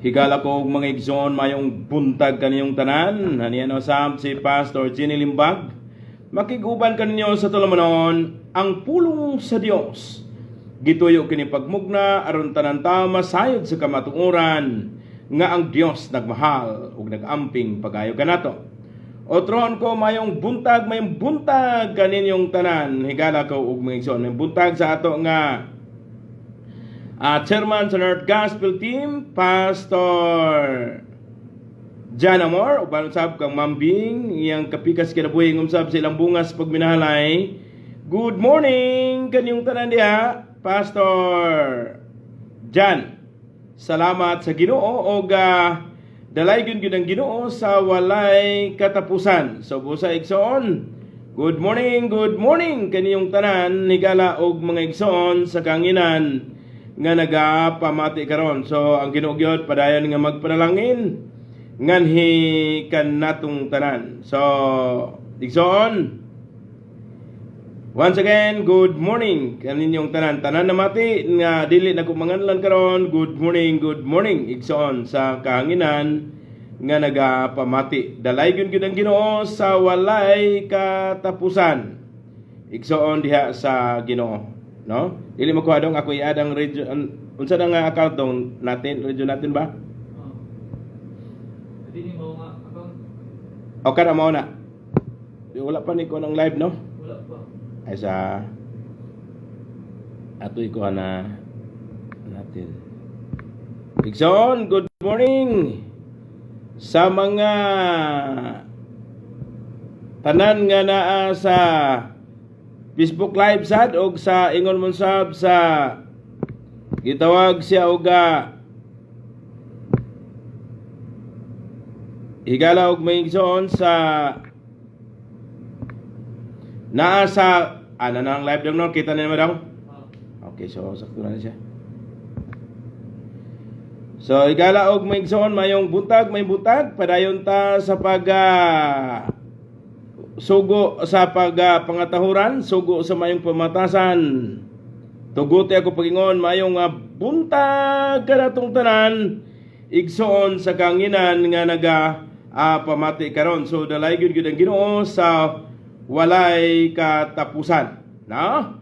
Higala ko og mga igsoon, mayong buntag kaniyong tanan. Aniya no sab si Pastor Jenny Limbag. Makiguban kaninyo sa tulumanon ang pulong sa Dios. Gituyo kini pagmugna aron tanan ta masayod sa kamatuoran nga ang Dios nagmahal ug nagamping pagayo kanato. Otron ko, mayong buntag kaninyong tanan. Higala ko og mga igsoon, mayong buntag sa ato nga chairman sa North Gospel Team, Pastor John Amor, uban usab kang Mambing, iyang kapikas kinabuhi usab sa ilang bungas pagminahalay. Good morning kanyong tanan diha, Pastor John. Salamat sa Ginoo og dalaygon gyud ang Ginoo sa walay katapusan. So busa igsoon, good morning kaniyong tanan, higala og mga igsoon sa kanginan nga nagapamati karon. So ang Ginoo gyud padayon nga magpanalangin nganhi kanatong tanan. So igsoon, once again, good morning kaninyong tanan. Tanan na mati nga dili na ko manganlan karon. Good morning igsoon sa kahanginan nga nagapamati. Dalaygon gyud ang Ginoo sa walay katapusan. Igsoon diha sa Ginoo, no? Dili makuha dong ako i-add ang radio unsa na nga account dong natin, radio natin ba? Oh. Dili mo nga account. O kana mao na. Di wala pa ni ko ng live, no? Wala pa. Ay sa ato ikuha na natin. Igsoon, good morning sa mga tanan nga naa sa Facebook Live sad og sa ingon mon sab sa gitawag siya og higala og may igsoon sa naa sa ano na ang live dong, no? Kita niyo naman dong? Ah. Okay, so sakto na siya. So higala og may igsoon, mayong buntag, may buntag padayon ta sa pag sugo sa pag pangatahuran, sugo sa mayong pamatasan. Tuguti ako pagingon, mayong buntag kanatong tanan igsoon sa kanginan nga naga pamati karon. So dalaygon gyud ang Ginoo sa walay katapusan. No?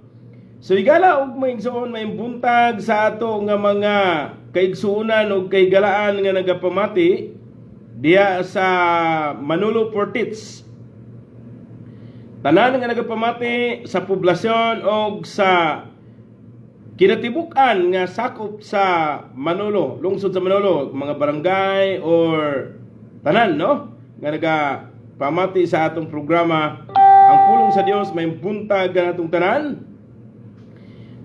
So higala og may igsoon, may buntag sa ato nga mga kaigsuonan og kahigalaan nga nagapamati diha sa Manolo Fortich. Tanan nga nagapamati sa poblasyon og sa kinatibuk-an nga sakop sa Manolo, lungsod sa Manolo, mga barangay or tanan, no, nga nagapamati sa atong programa ang pulong sa Dios, may buntag kanatong tanan.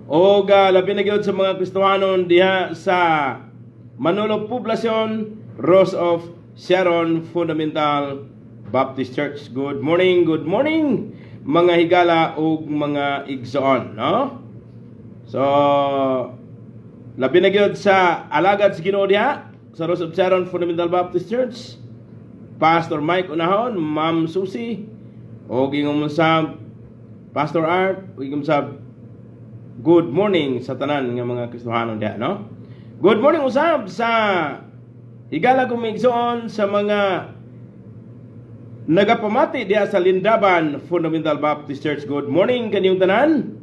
O labi na gyud sa mga Kristohanon diha sa Manolo Poblacion, Rose of Sharon Fundamental Baptist Church. Good morning mga higala ug mga igsoon, no? So labi na gyud sa alagad sa Ginoo diha sa Rose of Sharon Fundamental Baptist Church, Pastor Mike Unahon, Ma'am Susie, o ingon sa Pastor Art, o ingon sa good morning sa tanan nga mga Kristohanon diha, no? Good morning usab sa higala kong igsoon sa mga nagapamati diha sa Lindaban Fundamental Baptist Church. Good morning kaniyong tanan.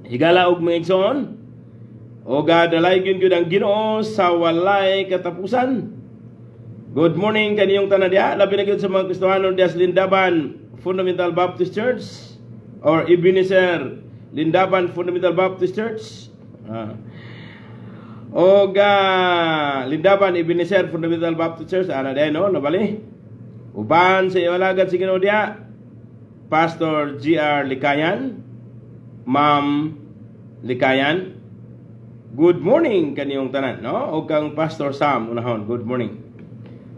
Higala og mga igsoon. O dalaygon gyud ang Ginoo sa walay katapusan. Good morning kaniyong tanan diha, labi na gyud sa mga Kristohanon diha sa Lindaban Fundamental Baptist Church or Ebenezer Lindaban Fundamental Baptist Church. Ah. Og Lindaban Ebenezer Fundamental Baptist Church ana din, no, nabali. Uban sa iwalagad sa Ginoo diha, Pastor GR Likayan, Ma'am Likayan. Good morning kaniyong tanan, no? Og kang Pastor Sam Unahon, good morning.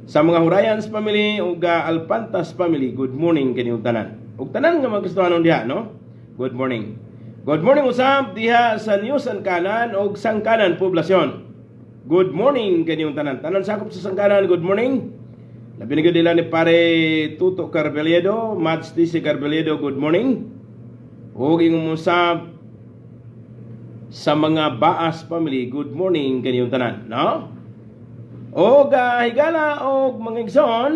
Sa mga Hurayans family ug Alpantas family, good morning kaniyong tanan. Ug tanan nga mga Kristohanon diha, no? Good morning. Good morning usab diha sa New Sangkanan ug Sangkanan Poblasyon. Good morning kaniyong tanan. Tanan sakop sa Sangkanan, good morning. Labi na gyud nila ni Pare Tuto Carbeliedo, Mads TC Carbeliedo, good morning. Ug ingon usab sa mga Baas family, good morning kaniyong tanan, no? Og higala og mga igsoon,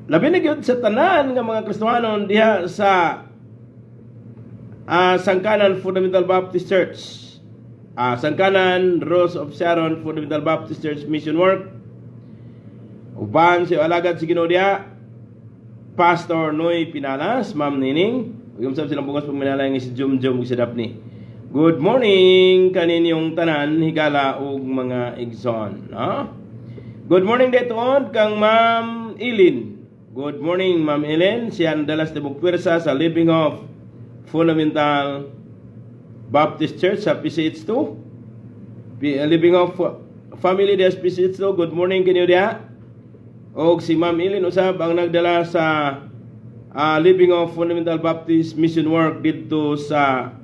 labi na gyud sa tanan nga mga Kristohanon diha sa Sangkanan Fundamental Baptist Church. Sangkanan Rose of Sharon Fundamental Baptist Church Mission Work. Uban si alagad si Ginoo diha, Pastor Noy Pinalas, Ma'am Nining. Ug sab silang bugos pagminalay nga si Jum Jum ug si Daphne. Good morning kaninyong tanan, higala ug mga igsoon, no? Good morning ditoon kang Ma'am Ilin. Good morning, Ma'am Ilin. Siya ang dalas tibok pwersa sa Living Hope Fundamental Baptist Church sa PCH2. Living Hope Family des PCH2. Good morning kanyo diha. Og si Ma'am Ilin usab ang nagdala sa Living Hope Fundamental Baptist Mission Work didto sa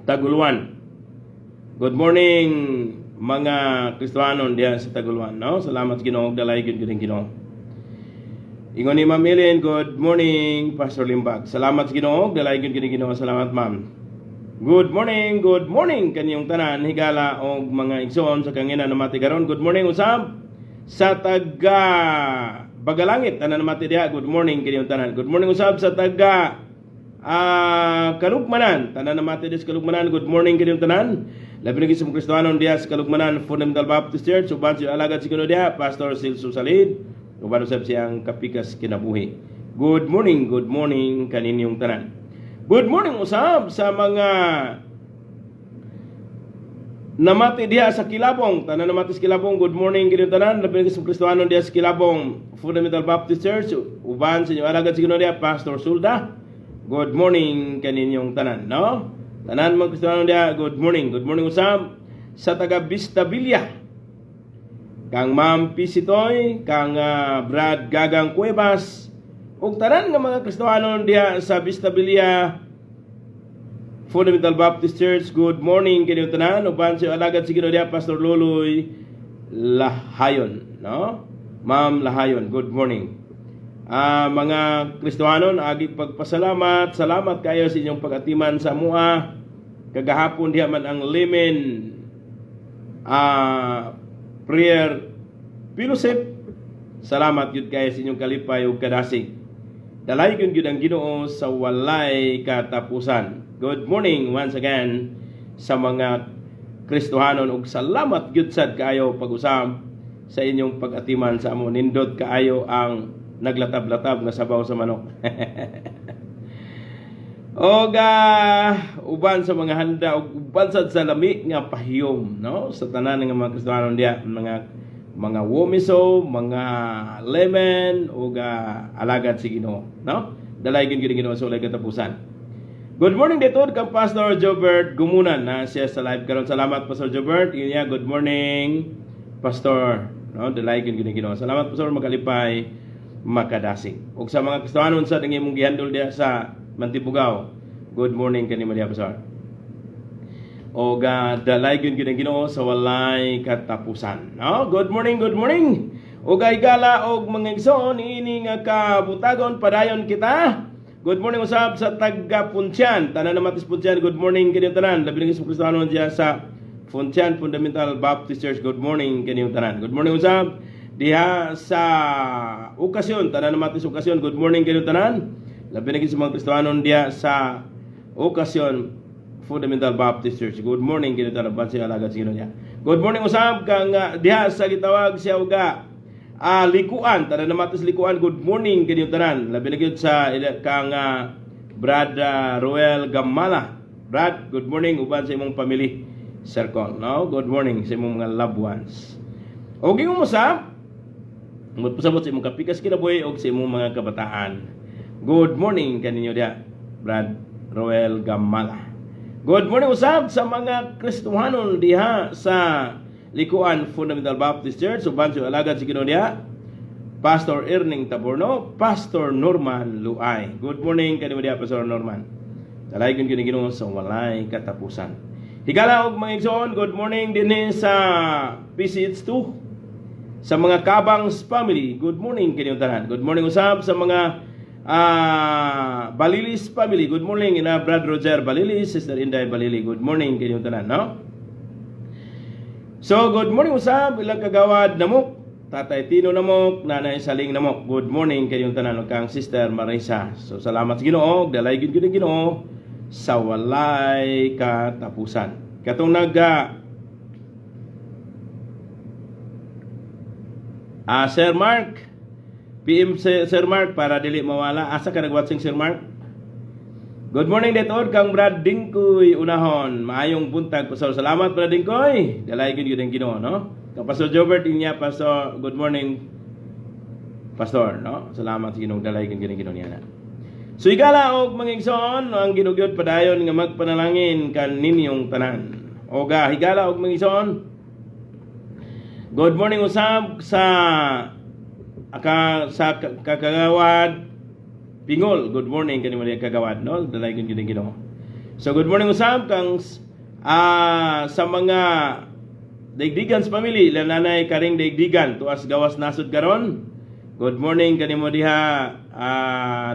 Taguluan. Good morning, mga Kristohanon diha sa Taguluan, no? Salamat sa Ginoo, dalay gyud gyud ang Ginoo. Ingon ni Ma'am Ilin, "Good morning, Pastor Limbag. Salamat sa Ginoo, dalay gyud gyud ang Ginoo. Salamat, Ma'am." Good morning kanyong tanan, higala og mga igsoon sa kangina namati karon. Good morning usab sa taga Bagalangit, tanan namati diha. Good morning kanyong tanan. Good morning usab sa taga Kalugmanan, tanan namati diha sa Kalugmanan. Good morning kanyong tanan. Labi na gyud sa mga Kristohanon diha sa Kalugmanan Fundamental Baptist Church, uban sa alagad si Ginoo diha, Pastor Celso Salid, uban usab siyang kapikas kinabuhi. Good morning kaninyong tanan. Good morning usab sa mga namati diha sa Kilabong. Tanan namati sa Kilabong, good morning kaninyong tanan. Labi na sa Kristohanon diha sa Kilabong Fundamental Baptist Church, uban sa inyong alagad si Ginoo diha, Pastor Sulda. Good morning kaninyong tanan, no? Tanan mga Kristohanon diha, good morning. Good morning usab sa taga Vistabilia. Kang Ma'am Pisitoy, kang Brad Gagang Cuevas, ug tanan nga mga Kristohanon diha sa Vistabilia Fundamental Baptist Church, good morning kaninyong tanan. Uban sa alagad si Ginoo diha, Pastor Loloy Lahayon, no? Ma'am Lahayon, good morning. Mga Kristohanon, agi pagpasalamat, salamat kayo sa inyong pag-atiman sa mua. Kagahapon diha man ang Laymen Prayer Fellowship. Salamat gyud kayo sa inyong kalipay ug kadasig. Dalaygon gyud ang Ginoo sa walay katapusan. Good morning once again sa mga Kristohanon ug salamat gyud sad kaayo pag-usab sa inyong pag-atiman sa amo. Nindot kaayo ang naglatab-latab nga sabaw sa manok. Og uban sa mga handa ug uban sad sa lami nga pahiyom, no, sa tanan nga mga Kristohanon diha, mga womiso, mga laymen ug alagad si Ginoo, no? Dalaygon gyud ang Ginoo sa walay katapusan. Good morning dito kang Pastor Jobert Gumunan na siya sa live karon. Salamat, Pastor Jobert. Yun niya, good morning, Pastor. No, dalaygon gyud ang Ginoo. Salamat, Pastor, makalipay, makadasig. Ug sa mga Kristohanon sa imong gihandol diha sa Mantibugaw. Good morning kanimo diha, Pastor. O dalaygon gyud ang Ginoo sa walay katapusan. No? Good morning, good morning. Og higala og mga igsoon, ini nga kabutagon padayon kita. Good morning usab sa taga Puncian. Tanan namati sa Puncian, good morning kaninyong tanan. Labi na sa Kristohanon diya sa Puncian Fundamental Baptist Church. Good morning kaninyong tanan. Good morning usab diha sa Okasyon, tanan namati sa Okasyon. Good morning kaninyong tanan. Labi na sa mga Kristohanon diha sa Okasyon Fundamental Baptist Church. Good morning kaninyong tanan, bansi alagad sa Ginoo niya. Good morning usab kang diha sa gitawag siya uga Likuan, tanan namati sa Likuan, good morning kaninyong tanan. Labi na gyud sa kang Brad Roel Gamala. Brad, good morning uban sa imong family circle, no? Good morning sa imong mga loved ones. Og ingon mo sa pasabot sa imong kapikas kinabuhi og sa imong mga kabataan. Good morning kaninyo diha, Brad Roel Gamala. Good morning usab sa mga Kristohanon diha sa Likuan Fundamental Baptist Church, uban sa alagad si Ginoo diha, Pastor Erning Taborno, Pastor Norman Luay. Good morning kanimo diha, Pastor Norman. Dalaygon gyud Ginoo sa walay katapusan. Higala og mga igsoon, good morning dinhi sa PCH2 sa mga Kabangs family. Good morning kaninyong tanan. Good morning usab sa mga Balilis family. Good morning ina Brad Roger Balilis, Sister Inday Balili. Good morning kaninyong tanan, no? So, good morning usab, ilang kagawad Namok, Tatay Tino Namok, Nanay Saling Namok. Good morning kayong tanan ug kang Sister Marisa. So, salamat sa Ginoo, dalay gyud gyud ang Ginoo sa walay katapusan. Katong naga Sir Mark, PM Sir Mark para dili mawala. Asa ka nag-watching, Sir Mark? Good morning detod kang Brad Dingkoy Unahon. Maayong buntag, Pastor. Salamat, Brad Dingkoy. Dalay gyud gyud ang Ginoo, no? Kang Pastor Jobert inya, Pastor, good morning, Pastor, no? Salamat sa Ginoo, dalay gyud gyud ang Ginoo niya na. So igala og mga igsoon, ang Ginoo gyud padayon nga magpanalangin kaninyong tanan. Oga higala og mga igsoon. Good morning usab sa aka sa kakagawad Pingol. Good morning kani mga kagawad, no? Dalay gyud gyud ang Ginoo. So good morning usab kang sa mga Daigdigan sa family, nanay Karing Daigdigan, tuas gawas nasod karon. Good morning kanimo diha,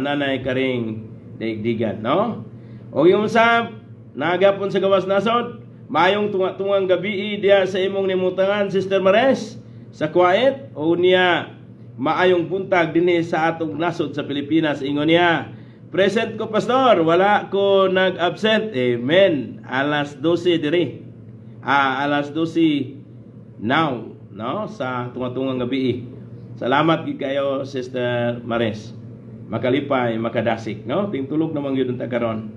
Nanay Karing Daigdigan, no? O yung usab, nagapon sa gawas nasod, maayong tunga-tungang gabi diha sa imong nimutangan, Sister Mares, sa Kuwait, o niya maayong buntag dinhi sa atong nasod sa Pilipinas. Ingon niya, "Present ko, Pastor, wala ko nag-absent." Amen. Alas 12 diri. Alas 12 now, no? Sa tunga-tungang gabi. Salamat gid kayo, Sister Mares. Makalipay, makadasik, no? Tingtulog naman gyud unta karon.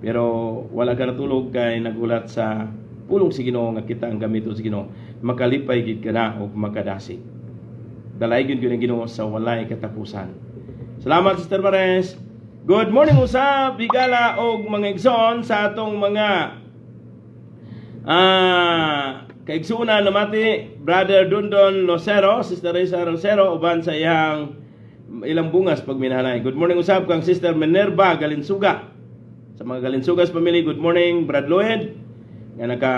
Pero wala ka natulog kay nagulat sa pulong si Ginoo nga kita ang gamito sa Ginoo. Makalipay gid ka na og makadasik. Dalay gyud gyud ang Ginoo sa walay katapusan. Salamat, Sister Mares. Good morning usab, higala og mga igsoon sa atong mga kaigsuonan namati, Brother Dundon Lucero, Sister Risa Lucero uban sa iyang ilang bungas pagminahanay. Good morning usab kang Sister Minerva Galinsuga. Sa mga Galinsugas family, good morning, Brad Lloyd nga naka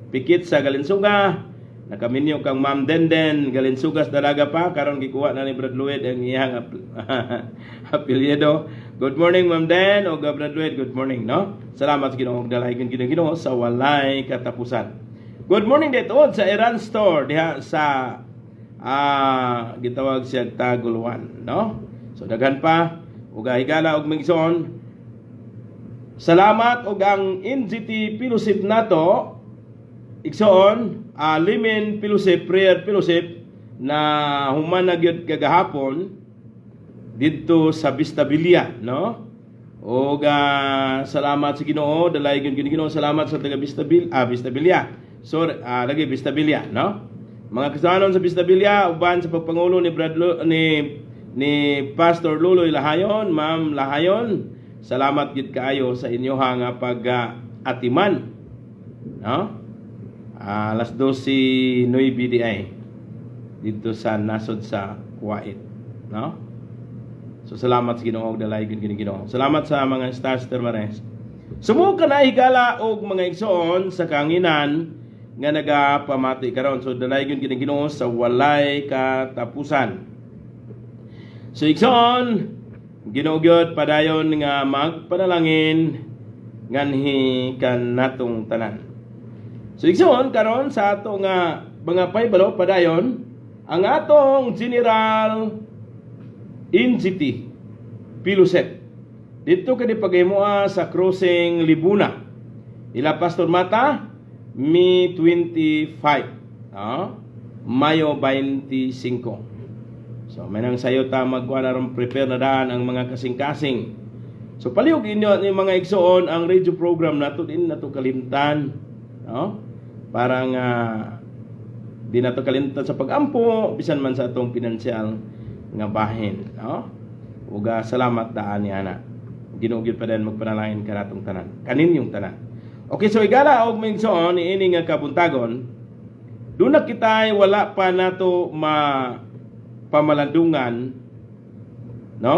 pikit sa Galinsuga. Nakaminyo kang Ma'am Denden Galinsugas dalaga pa karon gikuha na ni Brad Lloyd ang iyang apelyido. Good morning, Ma'am Den o Brad Lloyd, good morning, no? Salamat sa Ginoo, dalay gyud Ginoo sa walay katapusan. Good morning dito sa Iran store diha sa gitawag siya Taguluan, no? So daghan pa ug higala og migsoon. Salamat og ang NGT Fellowship nato, igsoon, Limin Fellowship, Prayer Fellowship na human na gyud kagahapon didto sa Vistabilia, no? Og salamat sa Ginoo, dalay gyud Ginoo, salamat sa taga Vistabilia. Sorry, lagi Vistabilia, no? Mga kasamanon sa Vistabilia uban sa pagpangulo ni Brad ni Pastor Luloy Lahayon, Ma'am Lahayon, salamat gid kaayo sa inyoha nga pag atiman. No? Alas 12:09 di ay dito sa nasod sa Kuwait, no? So salamat sa Ginoo, dalay gyud Ginoo. Salamat sa mga stars Mares. Sumuo ka na, higala og mga igsoon sa kanginan nga nagapamati karon. So dalay gyud Ginoo sa walay katapusan. So igsoon, Ginoo gyud padayon nga magpanalangin nganhi kanatong tanan. So igsoon, karon sa ato nga mga paybalo, padayon ang atong General NGT Fellowship. Dito kani paghimuha sa Crossing Libuna. Ila Pastor Mata, May 25. No? Mayo 25. So may nang sayo ta magkuha na ron, prepare na daan ang mga kasing-kasing. So palihog inyo ni mga igsoon ang radio program nato din nato kalimtan, no? Parang di nato kalimtan sa pagampo bisan man sa atong pinansyal nga bahin, no? Uga salamat daan ni ana. Ginoo gyud pa din magpanalangin kanatong tanan. Kaninyong tanan. Okay, so igala og mga igsoon, niini nga kabuntagon, doon na kita wala pa nato ma pamalandungan, no?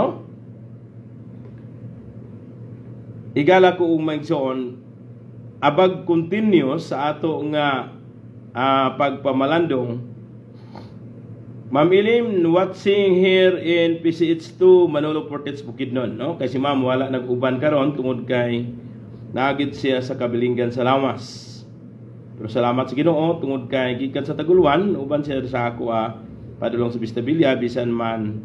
Igala ko og mga igsoon, abag continuous sa ato nga pagpamalandong. Ma'am Ilim, watching here in PCH2 Manolo Fortich, Bukidnon, no? Kasi ma'am wala nag-uban karon tungod kay naagit siya sa kabilinggan sa lawas. Pero salamat sa Ginoo tungod kay gikan sa Taguluan uban siya sa ako padulong sa Bistabilia, bisan man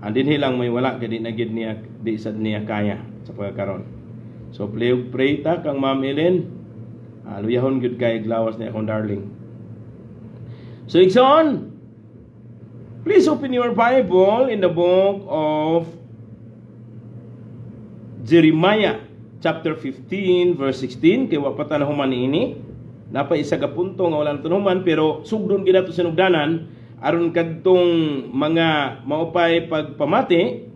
ang dinhi lang may wala kay di na gid niya, di sad niya kaya sa pagkakaron. So pray, pray ta kang Ma'am Ellen. Luyahon gyud kay lawas ni akong darling. So igsoon, please open your Bible in the book of Jeremiah chapter 15 verse 16 kay wa pa ta nahuman niini. Napa isa ka punto nga wala na, pero sugdon gid nato sinugdanan aron kadtong mga maupay pagpamati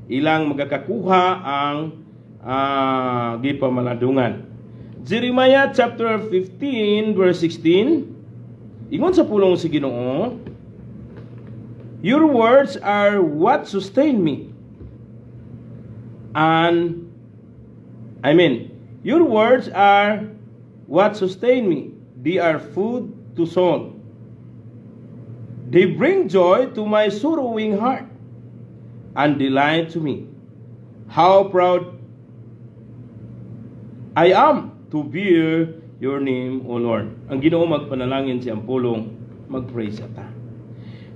ilang magakakuha ang gipamalandungan. Jeremiah chapter 15 verse 16. Ingon sa pulong si Ginoo, "Your words are what sustain me." And I mean, "Your words are what sustain me. They are food to soul. They bring joy to my sorrowing heart and delight to me. How proud I am to bear your name, O Lord." Ang Ginoo magpanalangin sa iyang pulong, mag-pray sa ta.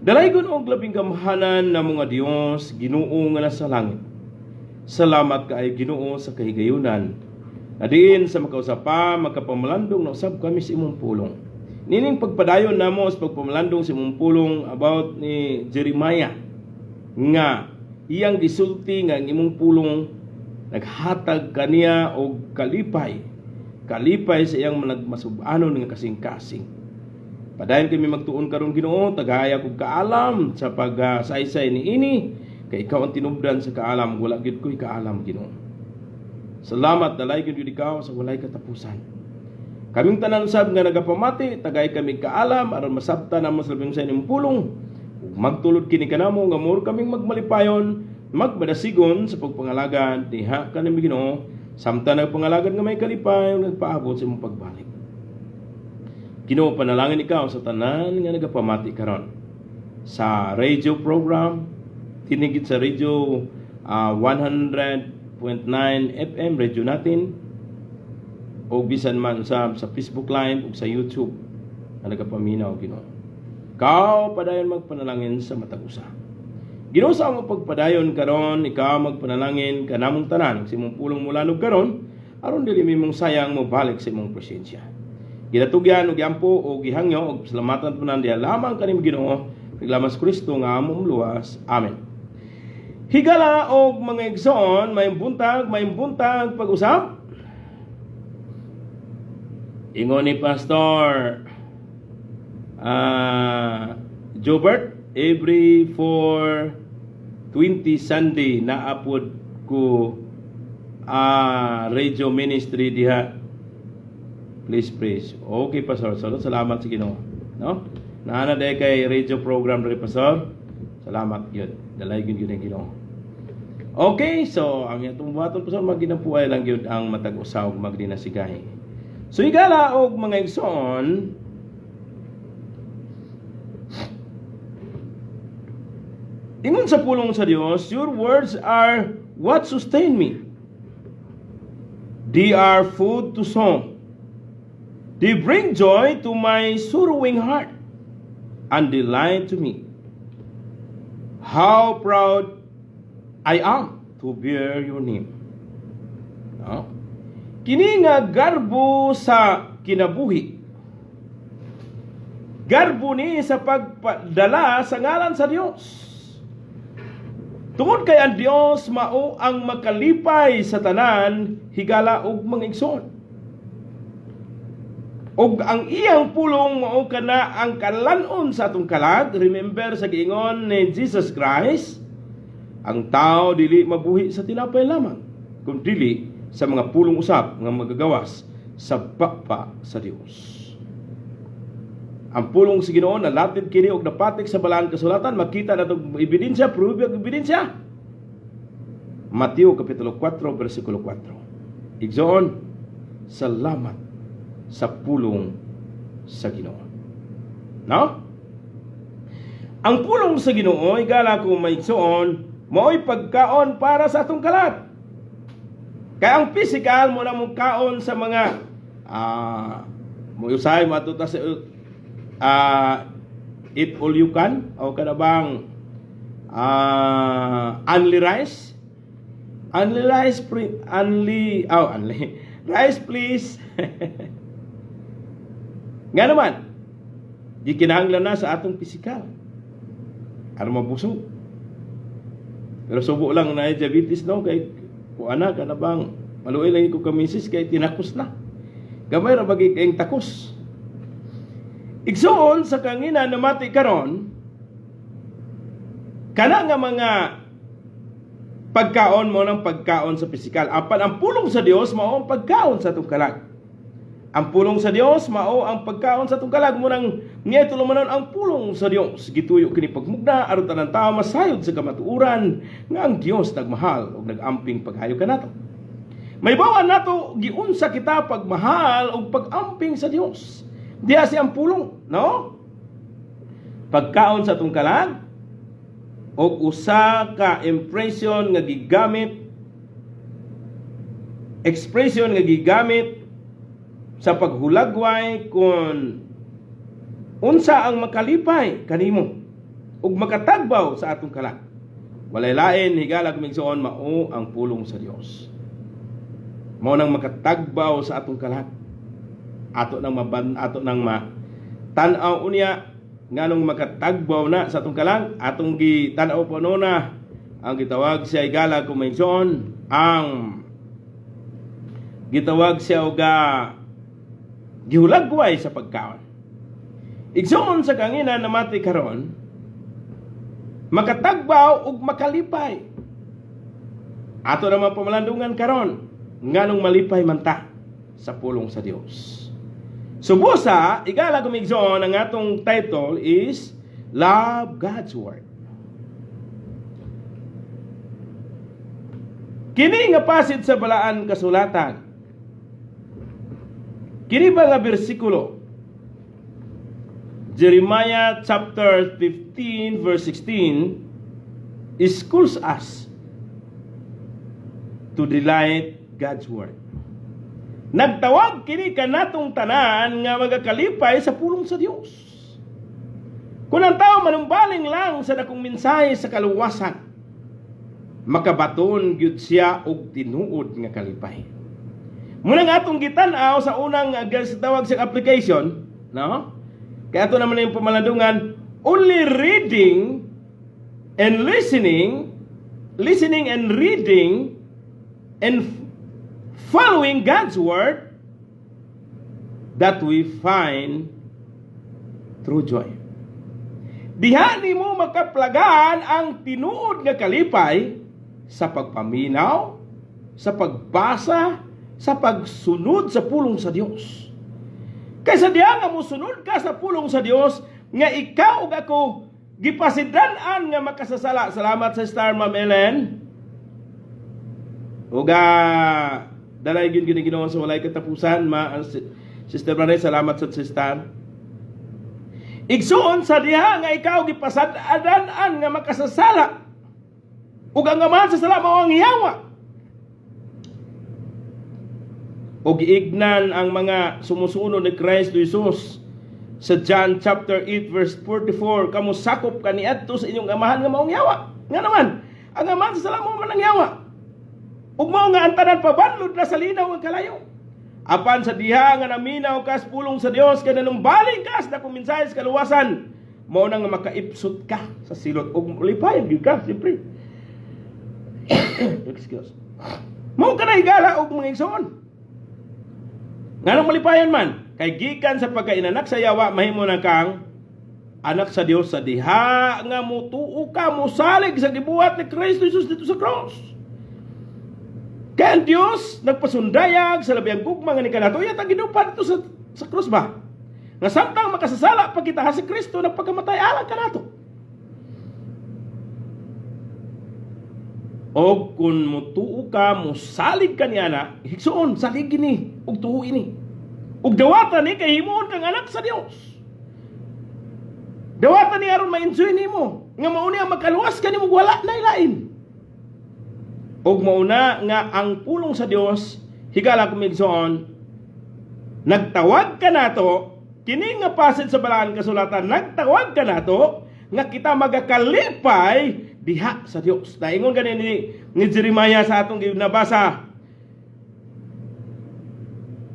Dalaygon og labing gamhanan na mga Dios, Ginoo nga nasa langit. Salamat kaayo, Ginoo, sa kahigayunan na diin sa makausa pa, makapamalandong na usab kami sa imong pulong. Nining pagpadayon namo sa pagpamalandong sa imong pulong about ni Jeremiah nga iyang gisulti nga ang imong pulong naghatag kaniya og kalipay, kalipay sa iyang nagmasub-anon nga kasing-kasing. Padayon kami magtuon karon, Ginoo, tagaya kog kaalam sa pagsaysay ni ini kay ikaw ang tinubdan sa kaalam, wala gyud ko'y kaalam, Ginoo. Salamat, dalaygon gyud ikaw sa walay katapusan. Kaming tanan usab nga nagapamati, tagay kami kaalam aron masabtan namo sa labing sa inyong pulong. Ug magtulod kini kanamo nga mor kaming magmalipayon, magmadasigon sa pagpangalagad diha kanimo, Ginoo, samtang nagpangalagad nga may kalipay ug nagpaabot sa imong pagbalik. Ginoo, panalangin ikaw sa tanan nga nagapamati karon sa radio program, tinigit sa radio 100.9 FM radio natin o bisan man sa Facebook Live ug sa YouTube na nagapaminaw, Ginoo. Ikaw padayon magpanalangin sa matag usa. Ginoo, sa among pagpadayon karon, ikaw magpanalangin kanamong tanan sa imong pulong mulanog karon aron dili mi mong sayang mobalik sa imong presensya. Ginatugyan og giampo og gihangyo og salamatan po diha lamang kanimo, Ginoo, piglamas Kristo nga among luwas. Amen. Higala og mga igsoon, may buntag pag-usap. Ingon ni Pastor Jobert, every 4:20 Sunday naapod ko radio ministry diha. Please praise. Okay, Pastor. So, salamat sa Ginoo. No? Naana day kay radio program diri, Pastor. Salamat gyud. Dalaygon gyud ang Ginoo. Okay, so ang atong buhaton, Pastor, maginapuay lang gyud ang matag usa ug magdinasigahi. So higala og mga igsoon, ingon sa pulong sa Dios, "Your words are what sustain me. They are food to soul. They bring joy to my sorrowing heart and delight to me. How proud I am to bear your name." No? Kini nga garbo sa kinabuhi. Garbo ni sa pagpadala sa ngalan sa Dios. Tungod kay ang Dios mao ang makalipay sa tanan, higala og mga igsoon. Og ang iyang pulong mao kana ang kalanon sa atong kalag. Remember sa giingon ni Jesus Christ, ang tao dili mabuhi sa tinapay lamang, kun dili sa mga pulong usab nga magagawas sa baba sa Dios. Ang pulong sa Ginoo nalatid kini og napatik sa balaan kasulatan, makita nato ebidensya, pruebe og ebidensya. Mateo kapitulo 4 bersikulo 4. Igsoon, salamat sa pulong sa Ginoo. No? Ang pulong sa Ginoo, higala kong maigsoon, mao'y pagkaon para sa atong kalat. Kaya ang physical mo na mong kaon sa mga Mo usahay mo ta sa eat all you can o kada bang only rice. Only rice, only, oh, only rice please. Nga naman, di kinahanglan na sa atong pisikal aron mabusog. Pero subo lang na diabetes, no, kay kuana kana bang maluoy lang ko kamisis kay tinakos na. Gamay ra bagi kayong takos. Igsoon sa kangina namati karon, kana nga mga pagkaon mo ng pagkaon sa pisikal. Apan ang pulong sa Dios mao ang pagkaon sa atong kalag. Ang pulong sa Dios mao ang pagkaon sa atong kalag mo nang niya tulumanon ang pulong sa Dios. Gituyo kini pagmugna aron tanan tao masayod sa kamatuoran nga ang Dios nagmahal ug nagamping paghayo kanato. May bawan nato giunsa kita pagmahal ug pagamping sa Dios. Diha siya ang pulong, no? Pagkaon sa atong kalag og usa ka impression nga gigamit, expression nga gigamit sa paghulagway kung unsa ang makalipay kanimo ug makatagbaw sa atong kalag. Walay lain, higala kumigsoon, mao ang pulong sa Dios. Mao nang makatagbaw sa atong kalag. Ato nang maban, ato nang ma tan-aw unya nganong makatagbaw na sa atong kalag, atong gitan-aw po na ang gitawag siya, higala kumigsoon, ang gitawag siya og gihulagway sa pagkaon. Igsoon sa kangina namati karon, makatagbaw ug makalipay. Ato naman pamalandungan karon nganong malipay man ta sa pulong sa Dios. Subusa, igala kumigsoon, ang atong title is Love God's Word. Kini nga pasid sa balaan kasulatan, kini ba nga bersikulo, Jeremiah chapter 15 verse 16, schools us to delight God's Word. Nagtawag kini kanatong tanan nga magakalipay sa pulong sa Dios. Kung ang tao manumbaling lang sa dakong mensahe sa kaluwasan, makabaton gyud siya og tinuod nga kalipay. Muna nga atong gitan-aw sa unang sa tawag sa application, no? Kaya ato naman yung pamalandungan, only reading and listening, listening and reading and following God's Word that we find true joy. Diha nimo makaplagan ang tinuod nga kalipay sa pagpaminaw, sa pagbasa, sa pagsunod sa pulong sa Dios. Kaysa diha nga mosunod ka sa pulong sa Dios nga ikaw ug ako gipasidan-an nga makasasala. Salamat sa Star, Ma'am Ellen. Uga dalay gyud gini Ginoo sa walay katapusan, ma Sister Marie, salamat sa sister. Igsuon sa diha nga ikaw gipasad-an nga makasasala. Ug ang amahan sa sala mao ang yawa. Ug giignan ang mga sumusunod ni Kristo Jesus sa John chapter 8 verse 44, kamo sakop kaniadto sa inyong amahan nga maong yawa. Nga naman, ang amahan sa sala mao man ang yawa. Ug mao nga ang tanan pabanlod na sa linaw nga kalayo. Apan sa diha nga naminaw kas pulong sa Dios kay nanumbaling kas na mensahe sa kaluwasan, mao na nga makaipsot ka sa silot ug lipayon gyud ka, siyempre. Excuse. Mao ka na, higala og mga igsoon. Nganong malipayon man? Kay gikan sa pagkainanak sa yawa, mahimo na kang anak sa Dios sa diha nga mutuo ka, mosalig sa gibuhat ni Kristo Jesus dito sa cross. Kaya ang Dios nagpasundayag sa labiyang gugma nga ni kanato, iya tang gidupa dito sa cross ba? Nga samtang makasasala pa kita, si Kristo nagpakamatay alang kanato. Og kung mutuo ka, musalig ka niya na, higsuon, salig ni, ug tuo ini. Ug dawatan ni, kay himuon kang anak sa Dios. Dawatan ni aron ma-enjoy nimo, nga mauni ang makaluwas ka nimo, wala na ilain. Ug mauna nga ang pulong sa Dios, higala kumigsoon, Nagtawag ka nato, kini nga passage sa Balaan Kasulatan, nagtawag ka nato nga kita magakalipay diha sa Dios. Naingon gani ni Jeremiah sa atong nabasa,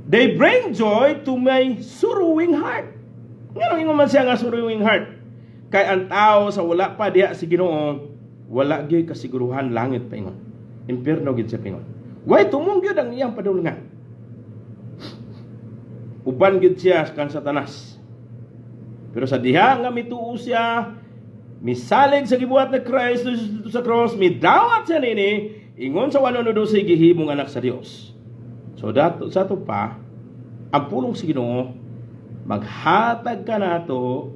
"They bring joy to my sorrowing heart." Ngano ingon man siya nga sorrowing heart? Kay ang tao sa wala pa diha si Ginoo, wala gyud kasiguruhan langit paingon. Impierno gyud siya paingon. Way tumong gyud ang iyang padulngan. Uban gyud siya kang Satanas. Pero sa diha nga mituo siya, misalig sa gibuhat ni Kristo dito sa cross, midawat siya nini, ingon sa 1:12, gihimong anak sa Dios. So dato sa ato pa, ang pulong sa Ginoo maghatag ka nato,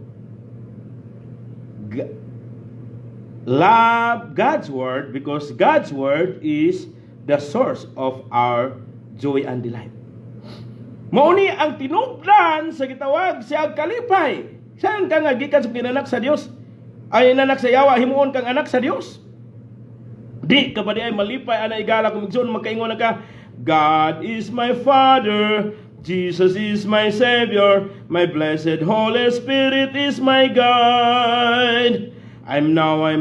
love God's word because God's word is the source of our joy and delight. Mao ni ang tinubdan sa gitawag siya kalipay. Saan ka nga gikan sa kinanak sa Dios? Ay inanak sa yawa, himuon kang anak sa Dios. Di ka ba di ay malipay ana, igala, kung igsoon makaingon na ka, "God is my Father, Jesus is my Savior, my blessed Holy Spirit is my guide. I'm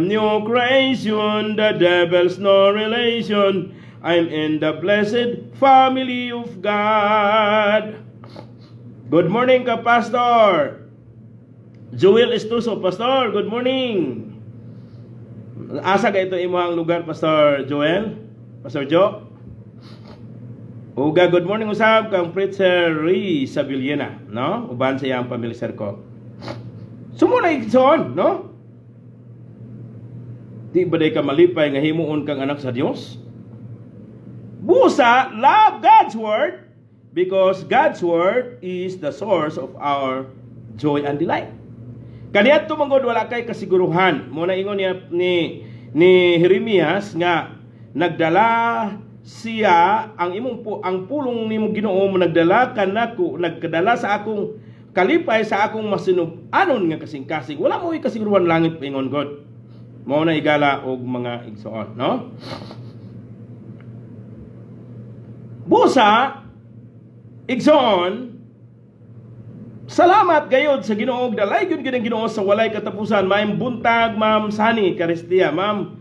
new creation, the devil's no relation. I'm in the blessed family of God." Good morning ka, Pastor Joel Estuso. Pastor, good morning. Asa ka ito imong lugar, Pastor Joel? Pastor Joe? Uga, good morning usab kang Preacher Ray sa Villena, no? Uban sa iyang family circle. Sumuna igsoon, no? Di ba day ka malipay nga himuon kang anak sa Dios? Busa, love God's word because God's word is the source of our joy and delight. Kaniadto man gud wala kay kasiguruhan. Mo na ingon niya ni Jeremias nga nagdala siya ang imong pu, ang pulong nimo, Ginoo mo nagdala kanako, nagkadala sa akong kalipay sa akong masinub-anon nga kasing-kasing. Wala mo kasiguruhan langit paingon God. Mao na, igala og mga igsoon, no? Busa, igsoon, salamat gayod sa Ginoo, dalay gyud gyud ang Ginoo sa walay katapusan. Maayong buntag, Ma'am Sani Karistia. Ma'am,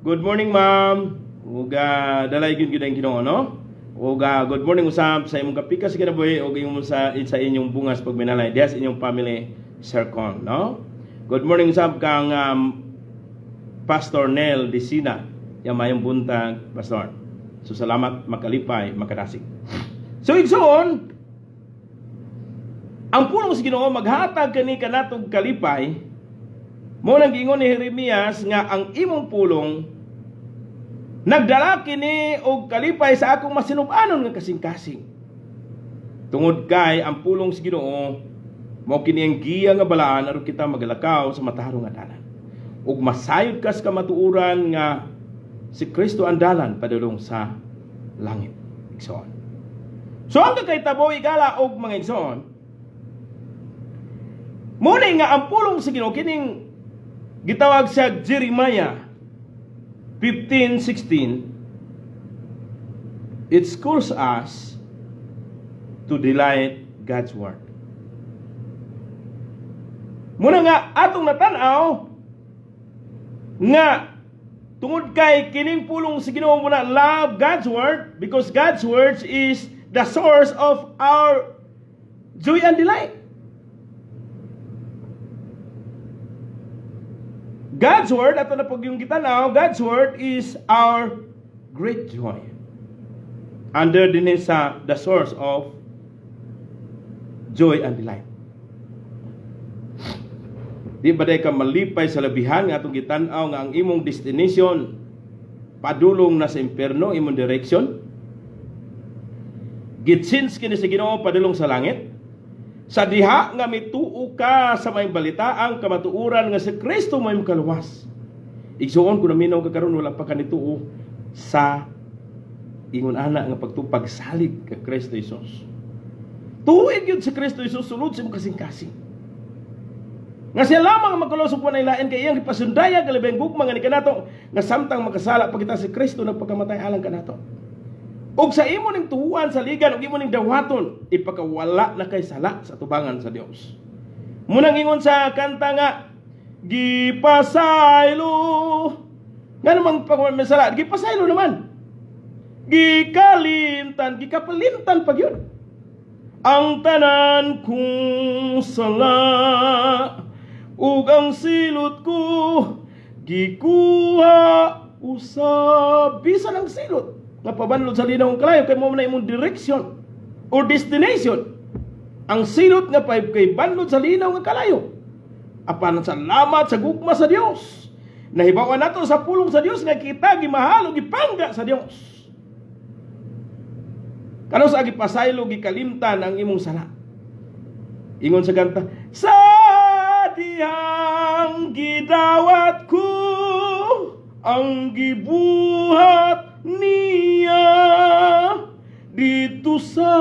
good morning, ma'am. Ug dalay gyud gyud ang Ginoo, no? Ug good morning usab sa imong kapikas sa kinabuhi ug imong sa inyong bungas pagminalay diha sa inyong family circle, no? Good morning usab kang Pastor Nel Dicina. Yang mayong buntag, Pastor. So salamat, makalipay, makadasig. So igsoon, ang pulong sa Ginoo maghatag kani kanatong kalipay. Mo nang giingon ni Jeremias nga ang imong pulong nagdala kini og kalipay sa akong masinub-anon nga kasing-kasing. Tungod kay ang pulong sa Ginoo mao kini ang giya nga balaan aron kita magalakaw sa matarong nga dalan. Ug masayod kas kamatuoran nga si Kristo ang dalan padulong sa langit. Igsoon. So ang kakahitabo, igala og mga igsoon, muna nga ang pulong sa Ginoo kining gitawag sa Jeremiah 15:16, it schools us to delight God's word. Muna nga atong natanaw nga tungod kay kining pulong sa Ginoo mo na love God's word because God's words is the source of our joy and delight. God's word, ato na pag yung gitanaw, God's word is our great joy. Under din sa the source of joy and delight. Di ba day ka malipay sa labihan nga atong gitan-aw nga ang imong destination padulong na sa impierno, imong direction? Gitsins kini sa Ginoo padulong sa langit. Sa diha nga mituo ka sa may balita ang kamatuoran nga si Kristo may makaluwas. Igsuon, kung naminaw ka karon, wala pa ka nituo sa ingon ana nga pagtupag salig ka Kristo Jesus. Tuig yun si Kristo Jesus sulod sa imong kasing-kasing. Nga siya lamang ang magkaluwas ug walay lain kay iyang gipasundaya kalibeng gugma nga ni kanato nga samtang makasala pa kita, si Kristo nagpakamatay alang kanato. Ug sa imo ning tuhuan, saligan ug imo ning dawaton, ipakawala na kay sala sa tubangan sa Dios. Munang ingon sa kanta nga gipasaylo, nga namang pag may sala, gipasaylo naman. Gikalimtan, gikapalimtan pag yun. Ang tanan kong sala ug ang silot ko gikuha usab. Bisan ang silot nga pabanlod sa linaw ng kalayo, kay mao na imong direction or destination, ang silot nga pa kay banlod sa linaw nga kalayo. Apan salamat sa gugma sa Dios, nahibaw-an nato sa pulong sa Dios nga kita gimahal ug gipangga sa Dios. Kano sa gipasaylo, gikalimtan ang imong sala. Ingon sa kanta, sa dihang gidawat ko ang gibuhat niya dito sa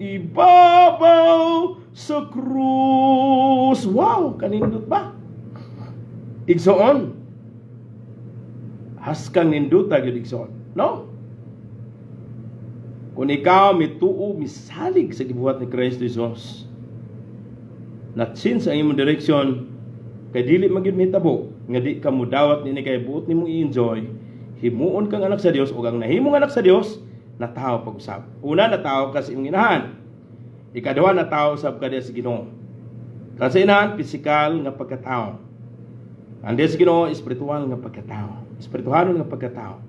ibabaw sa krus. Wow, kanindot ba? Igsoon. Haskang ninduta gyud, igsoon. No? Kung ikaw mituo, misalig sa gibuhat ni Kristo Jesus, na change ang imong direksyon, kay dili man gyud mahitabo nga di ka mudawat niini kay buot nimong i-enjoy. Himuon kang anak sa Dios, ug ang nahimong anak sa Dios, natawo pag-usab. Una, natawo ka sa imong inahan. Ikaduha, natawo usab ka diha sa Ginoo. Kan sa inahan, pisikal nga pagkatao. Ang diha sa Ginoo, espiritual nga pagkatao. Espirituhanon nga pagkatao.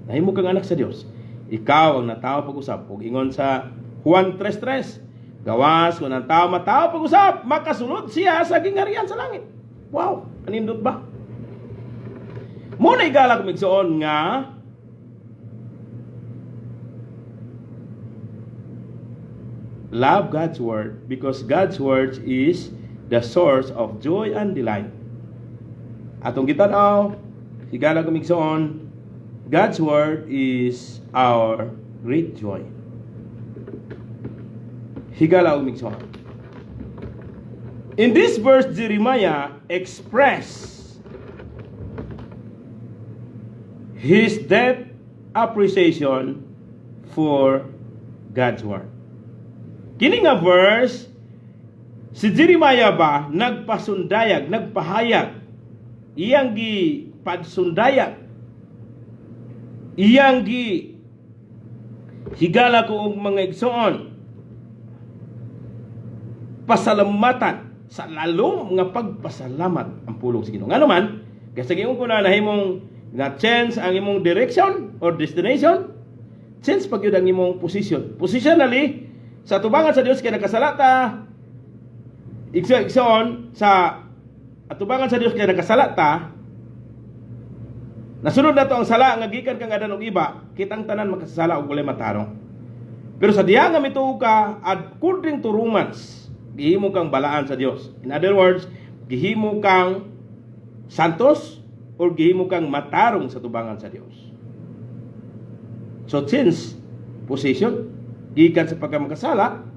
Nahimo kang anak sa Dios. Ikaw ang natawo pag-usab. Ug ingon sa Juan 3:3, gawas kung ang tao matawo pag-usab, makasulod siya sa gingharian sa langit. Wow, anindot ba? Muna igala kong igsoon nga love God's word because God's word is the source of joy and delight. Atong gitan-aw, higala kong igsoon, God's word is our great joy. Higala og igsoon. In this verse, Jeremiah express his deep appreciation for God's word. Kini nga verse, si Jeremiah ba nagpasundayag, nagpahayag, iyang gipadsundayag, iyang gi higala ko og mga igsoon, pasalamatan sa lalom nga pagpasalamat ang pulong sa Ginoo. Ngano man, kasi ingon ko na nahimong na change ang imong direction or destination, change pag yun ang imong position. Positionally, sa tubangan sa Dios kay nagkasala ta, igsoon, sa atubangan sa Dios kay nagkasala ta, nasunod na to ang sala nga gikan kang Adan ug Eva, kitang tanan makasala ug walay matarong. Pero sa diha nga mituo ka, according to Romans, gihimo kang balaan sa Dios. In other words, gihimo kang santos or gihimo kang matarong sa tubangan sa Dios. So since position gikan sa pagkamakasala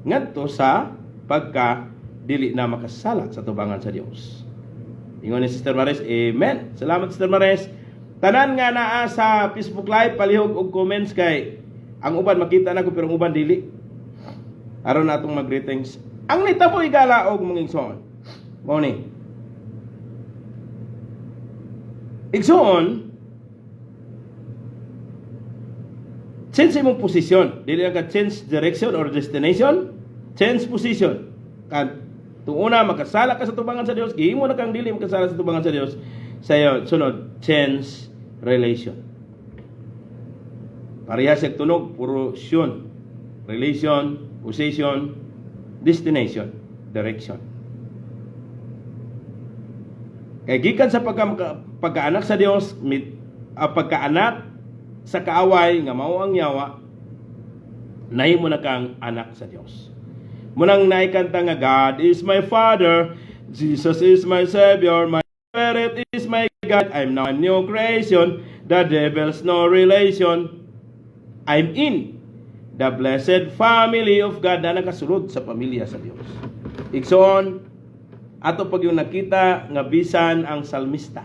ngadto sa pagka dili na makasala sa tubangan sa Dios. Ingon ni Sister Mares, amen. Salamat, Sister Mares. Tanan nga naa sa Facebook Live, palihog og comments kay ang uban makita na ko pero ang uban dili. Aron natong mag-greetings. Ang nitabo, igala og mga igsoon. Mao ni. Igsoon, change imong posisyon. Dili lang ka change direction or destination, change position. Kan tuuna makasala ka sa tubangan sa Dios, gihimo na kang dili makasala sa tubangan sa Dios. Sayo sunod, change relation. Parehas sa tunog, puro syon. Relation, position, destination, direction. Kay gikan sa pagkaanak sa Dios, mit, pagkaanak sa kaaway nga mao ang yawa, nahimo na kang anak sa Dios. Munang naikanta nga God is my Father, Jesus is my Savior, my Spirit is my God, I'm now a new creation, the devil's no relation. I'm in the blessed family of God, na nakasulod sa pamilya sa Dios. Igsoon, ato pag yung nakita nga bisan ang salmista.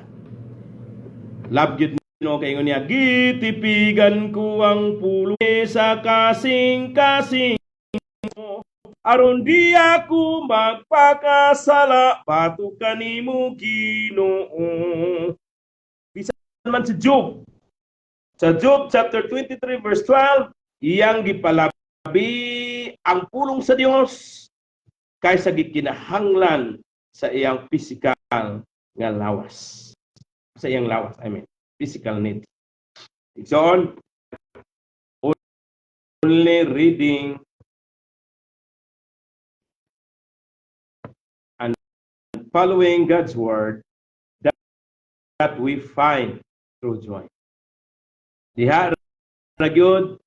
Love gyud Ginoo kay ingon niya, "Gitipigan ko ang pulong sa kasing-kasing mo aron di ako magpakasala batok kanimo, Ginoo." Bisan man si Job, sa Job chapter 23 verse 12, iyang gipalabi ang pulong sa Dios kaysa gikinahanglan sa iyang physical nga lawas. Sa iyang lawas, I mean, physical needs. Igsoon, only reading and following God's word that we find true joy. Diha ra gyud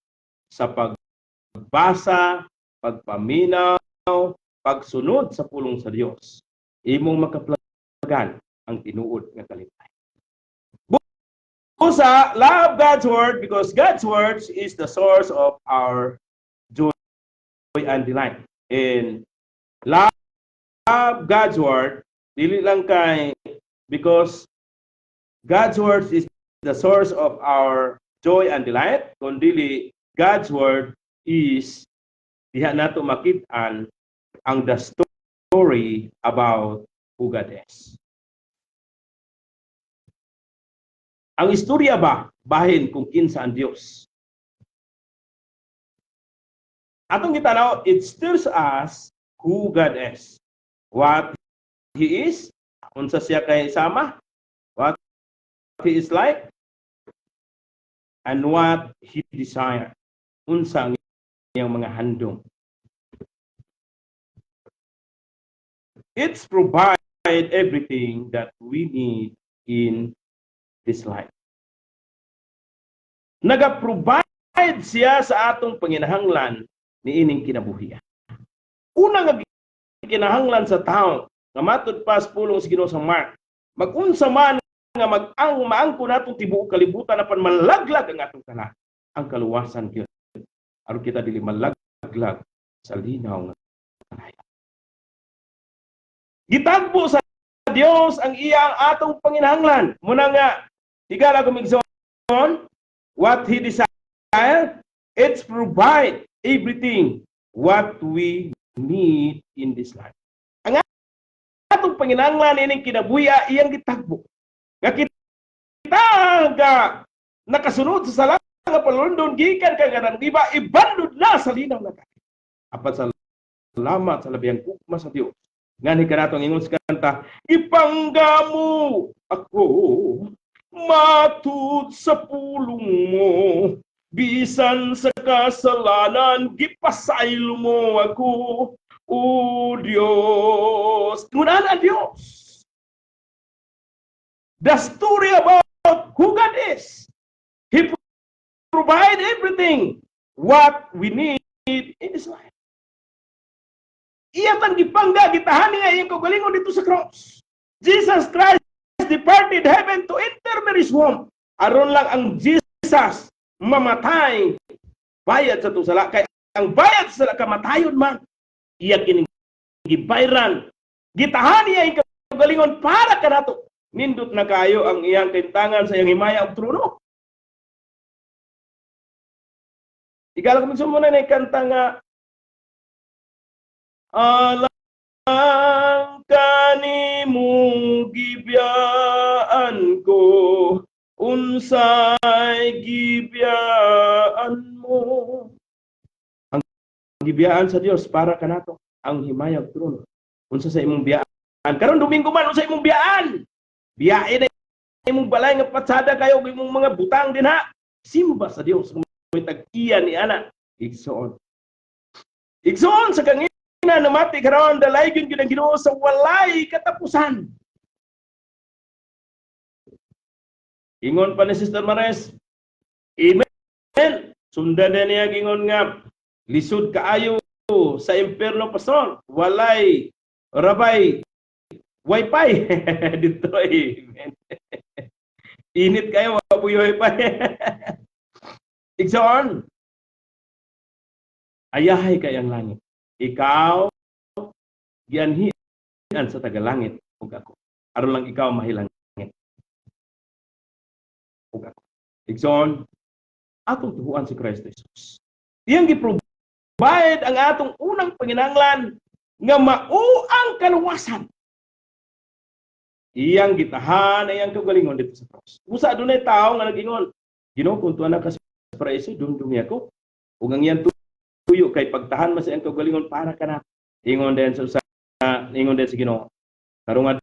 sa pagbasa, pagpaminaw, pagsunod sa pulong sa Dios, imong makaplagan ang tinuod nga kalipay. Usa, love God's word because God's words is the source of our joy and delight. And love God's word, dili lang kay because God's word is the source of our joy and delight, kundi God's word is diha nato makit-an ang the story about who God is. Ang istorya ba bahin kung kinsa ang Dios? Atong gitanaw, it tells us who God is. What He is, unsa siya kay sama, what He is like, and what He desire. Unsa ang iyang mga handom. It's provide everything that we need in this life. Naga-provide siya sa atong panginahanglan niining kinabuhi. Una nga kinahanglan sa tao nga matud pa sa pulong sa Ginoo sa Mark, mag-unsa man nga mag-ang maangko natong tibuok kalibutan apan malaglag ang atong kalag, ang kaluwasan gyud aron kita dili malaglag sa linaw nga kalayo. Gitagbo sa Dios ang iyang atong panginahanglan. Muna nga higala kumigsoon, what He desire, it's provide everything what we need in this life. Ang atong panginahanglan ining kinabuhi iyang gitagbo. Nga kita nga nakasunod sa sala nga palundon gikan kay Adan Eva, ibandod na sa linaw nga kalag. Apan sa salamat sa labihang gugma sa Dios. Ngani kanato ang ingon sa kanta, "Ipangga mo ako matud sa pulong mo, bisan sa kasalanan gipasaylo mo ako, O Dios." Ngunan ang Dios. The story about who God is. He provide everything what we need in this life. Iya tang gipangga, gitahan niya iyang kaugalingon dito sa cross. Jesus Christ departed heaven to enter Mary's womb. Aron lang ang Jesus mamatay bayad sa atong sala, kay ang bayad sa sala kamatayon man. Iya kining gibayran. Gitahan niya iyang kaugalingon para kanato. Nindot na kayo ang iyang kahimtangan sa iyang himaya ug trono. Igala ko minsan muna na kanta nga "Alang kanimo gibiyaan ko, unsay gibiyaan mo." Ang gibiyaan sa Dios para kanato ang himaya ug trono. Unsa sa imong biyaan? Karon Domingo man, unsa imong biyaan? Biyae na imong balay nga patsada kayo ug imong mga butang dinha. Simba sa Dios kung may tag-iya ni ana. Igsoon. Igsoon sa kangina namati karon, dalaygon gyud ang Ginoo sa walay katapusan. Ingon pa ni Sister Mares, amen. Sundan na niya ingon nga lisod kaayo sa impierno, pastor. Walay rabay wifi dito, amen. Init kayo, wa po wifi. Igsoon, ayahay kay ang langit. Ikaw gianhian sa tagalangit ug ako. Aron lang ikaw mahilangit. Ug ako. Igsoon, atong tuhuan si Kristo Jesus. Iyang gi-provide ang atong unang panginahanglan nga mao ang kaluwasan. Iyang gitahan ang iyang kaugalingon dito sa cross. Usa adunay tao nga nag-ingon, "Ginoo, kung tuwa na ka sa paraiso, dumdumi ako." Ug ang iyang tuyo kay pagtahan man sa iyang kaugalingon para kana. Ingon din sa usa, ingon din sa Ginoo, "Karong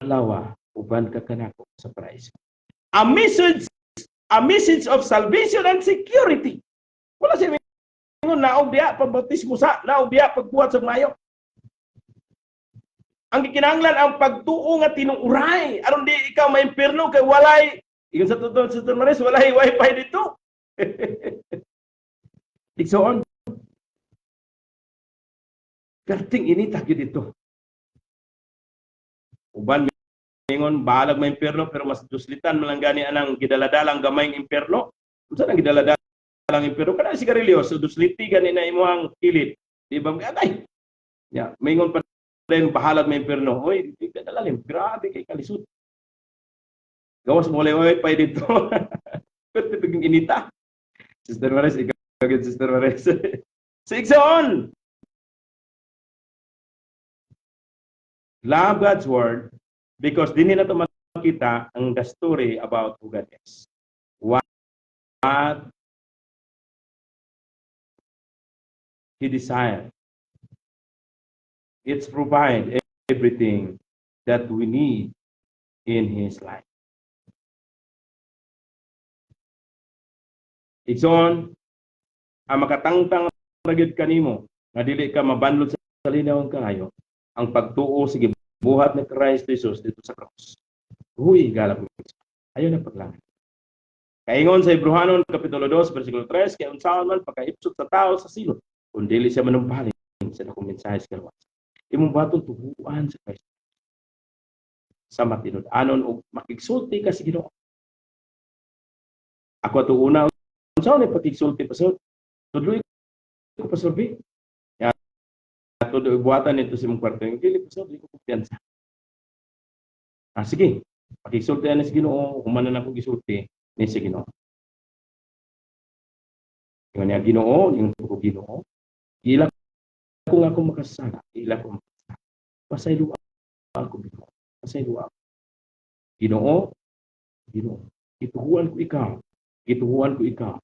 adlaw, uban ka kanako sa paraiso." A message of salvation and security. Wala siya ingon naog diya pagbautismo sa, naog diya pagbuhat sa mayo. Ang gikinahanglan ang pagtuo nga tinuuray aron di ikaw maimpierno kay walay, ingon sa totoo sa Maris, walay wifi dito. Igsoon, perting inita gyud dito. Uban ingon bahalag may impierno, pero mas duslitan man lang gani anang gidaladalang gamayng impierno. Unsa nang gidaladalang impierno? Kana sigarilyo, so dusliti gani na imong kilid. Di ba? Agay. Ya, maingon pa din bahalag may impierno. Oy, di ka dalalim. Grabe kay kalisod. Gawas mo walay wifi dito. Pero piging inita. Sister Maris, ikaw gyud, Sister Maris. So igsoon, love God's word because dinhi na to makita ang the story about who God is. What He desired. It's provide everything that we need in His life. Igsoon, ang makatangtang ra gyud kanimo nga dili ka mabanlod sa linaw ang kaayo, ang pagtuo sa gibuhat ni Christ Jesus dito sa cross. Huy, galap mo. Ayaw na paglangan. Kaingon sa Hebreohanon kapitulo 2 versikulo 3, kay unsaon man pagkaipsot sa tao sa silot kung dili siya manumbalik sa dakong mensahe sa kaluwasan. Imong buhaton, tuhuan sa Kristo. Sa matinud-anon og makigsulti ka sa Ginoo. Ako ato una, unsaon ni pakigsulti, pastor? Tudloy ko, Pastor B. Ya, tudo buhatan nito sa imong kwarto. Dili, pastor, di ko kumpiyansa. Ah, sige. Pakigsulti ani sa Ginoo, human na nako gisulti ni sa Ginoo. Ingon niya, "Ginoo," ingon ko, "Ginoo, ila ko nga akong makasala, ila ko makasala. Pasaylo ako, Ginoo. Pasaylo ako. Ginoo, Ginoo, gituhuan ko ikaw, gituhuan ko ikaw,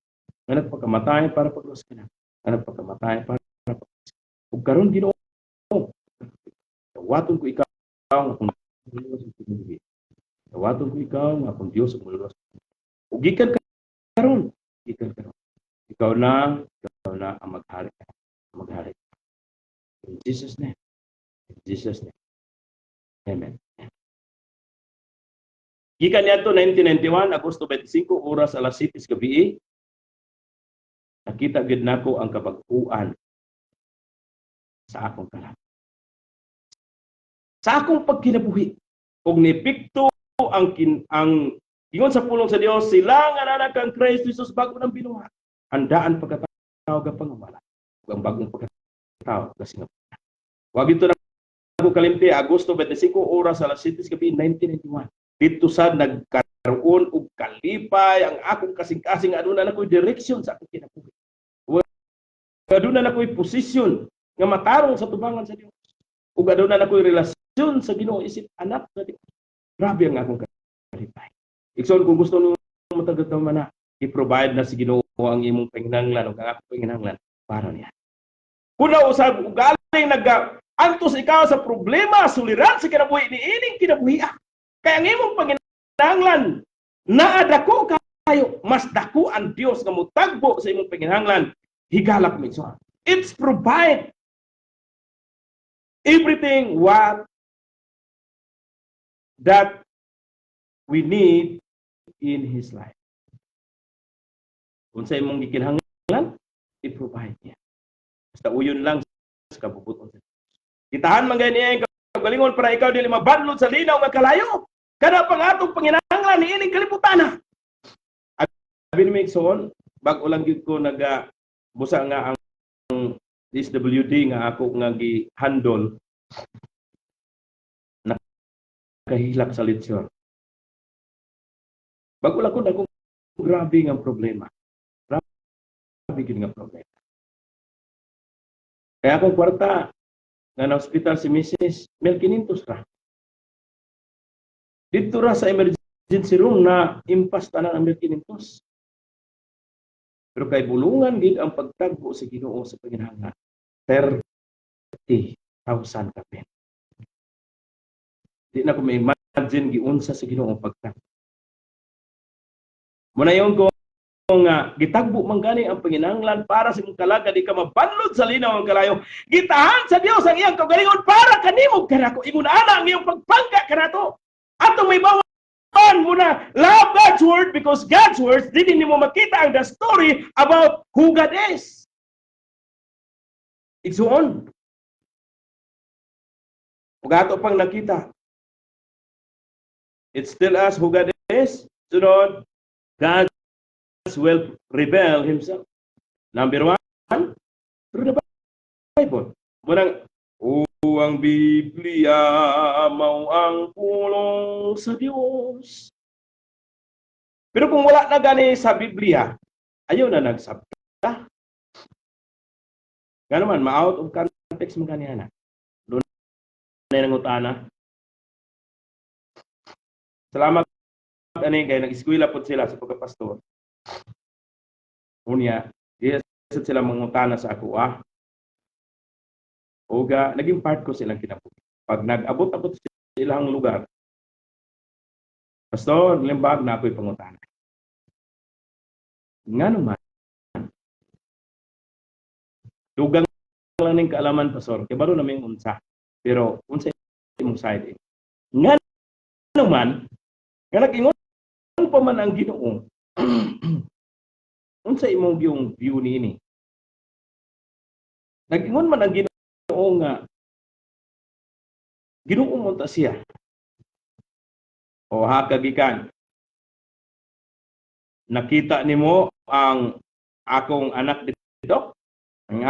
nga nagpakamatay para pagluwas ka na, nga nagpakamatay para pagluwas. Ug karon, Ginoo, dawaton ko ikaw nga akong Diyos ug kinabuhi. Dawaton ko ikaw nga akong Diyos ug manluluwas. Ug gikan karon, gikan karon, ikaw na ang maghari, ang maghari. In Jesus' name. In Jesus' name. Amen." Gikan niadto 1991, Agosto 25, oras alas 7 sa gabi, nakita gyud nako ang kabag-uan sa akong kalag. Sa akong pagkinabuhi, ug niepekto ang ingon sa pulong sa Dios, sila nga naa kang Kristo Jesus bago ng binuhat. Ang daan pagkatao ga pangawala. Ug ang bagong pagkatao ga singabutan. Wag ito na ako kalimti, Agosto 25, oras alas 7 sa gabi, 1991. Dito sa nagkaroon og kalipay ang akong kasing-kasing, aduna na ko'y direction sa akong kinabuhi. Aduna na ko'y posisyon nga matarong sa tubangan sa Dios. Ug aduna na ko'y relasyon sa Ginoo isip anak sa Dios. Grabe ang akong kalipay. Igsoon, kung gusto nimo matagad na, i-provide na sa Ginoo ang imong panginahanglan ug ang akong panginahanglan para niya. Kung nausab ugaling naga antos ikaw sa problema, suliran sa kinabuhi ni ining kinabuhi. Kaya ang imong panginahanglan naa dako kayo, mas dako ang Dios nga motagbo sa imong panginahanglan. Higala ko, igsoon. It's provide everything what that we need in His life. Kung sa imong gikinahanglan, i-provide niya. Basta uyon lang sa kabubuton sa Diyos. Gitahan man gani ang kaugalingon para ikaw dili mabanlod sa linaw nga kalayo. Kada pang atong panginahanglan ni ining kalibutan. Abi ni igsoon, bag-o lang gyud ko naga busa nga ang SWD nga ako nga gi-handle nakahilak sa lechon. Bago lang ko akong Grabe nga problema. Grabe gyud nga problema. Kaya akong kwarta nga na hospital si Mrs. 1,500 ra. Didto ra sa emergency room na impas tanan ang 1,500. Pero kay bulungan gid ang pagtagbo sa Ginoo sa panginahanglan. 30,000 kapin. Di na ko ma-imagine giunsa sa Ginoo ang pagtagbo. Muna yung ko nga gitagbo man gani ang panginahanglan para sa imong kalaga, di ka mabanlod sa linaw ang kalayo. Gitahan sa Dios ang iyang kaugalingon para kanimo, kanako. Ingon ana ang iyong pagpangga kanato. Atong may bawan mo na love God's word because God's words dili nimo makita ang the story about who God is. Igsuon. Ug ato pang nakita. It's still us who God is. Sunod, God will reveal Himself. Number one, through the Bible. Munang, "O ang Biblia, mao ang pulong sa Dios." Pero kung wala na gani sa Biblia, ayaw na nagsabta. Nga naman, ma-out of context man gani ana. Doon na nangutana. Salamat ani kay nag-eskwela pod sila sa pagkapastor. Unya, iya sad sila mangutana sa ako ah. Uga, naging part ko silang kinabuhi. Pag nag-abot-abot sa ilang lugar, "Pastor, limbag na ako'y pangutana." Nga naman, dugang lang ning kaalaman, Pastor, kay baro na unsa. Pero unsa imong side eh. Nga naman, nga nag-ingon pa man ang Ginoo, unsa imong yung view niini? Nag-ingon man ang Ginoo nga Ginoo mo ta siya. O hakagikan. Nakita nimo ang akong anak dito, ang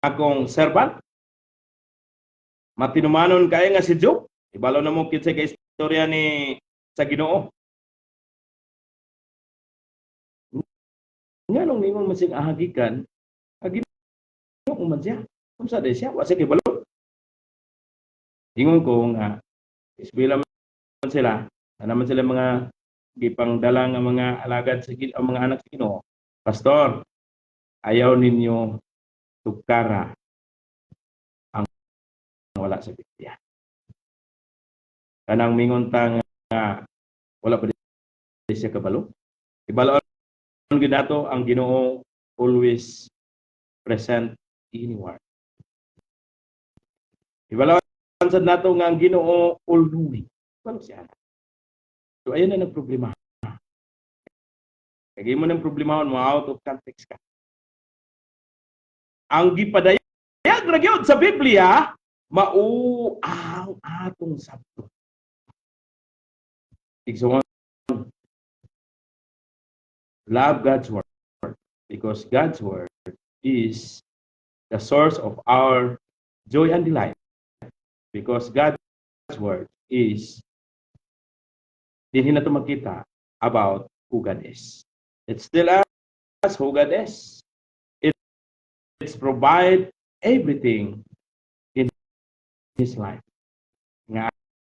akong servant. Matinumanon kay nga si Job. Ibalo na mo kinsay ka istorya ni sa Ginoo. Nga nung ningon man siyang ahagikan, ang Ginoo man siya. Unsa day siya? Wa siya kibalo. Ingon ko nga eskwela man sila, ana man sila mga gipangdala nga mga alagad sa ang mga anak sa Ginoo. "Pastor, ayaw ninyo tukara ang wala sa Biblia. Kanang mingon ta nga wala pa di siya kabalo. Ibalo gyud nato ang Ginoo always present anywhere. Ibalo sad nato nga ang Ginoo all knowing. Ibalo siya. So ayun na nagproblema. Kaya mo ng problema mo, out of context ka. Ang gipadayag ra gyud sa Biblia mao ang atong sabto. Igsoon, love God's word because God's word is the source of our joy and delight. Because God's word is dinhi na to makita about who God is. It's still us who God is. It's provide everything in His life nga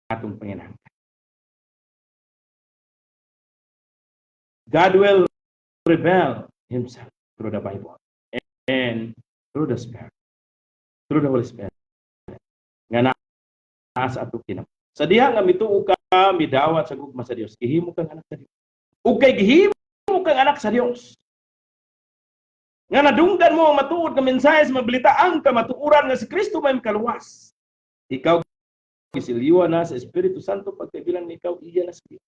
atong panginahanglan. God will reveal Himself through the Bible and through the Spirit, through the Holy Spirit nga naa sa atong kinabuhi. Sa diha nga mituo ka, midawat sa gugma sa Dios, gihimo kang anak sa Dios. Ug kay gihimo kang anak sa Dios, nga nadunggan mo ang matuod nga mensahe sa mabalita, ang kamatuoran nga si Kristo may kaluwas. Ikaw gisiliwan na sa Espiritu Santo pagkabilang ikaw iya na sa Dios.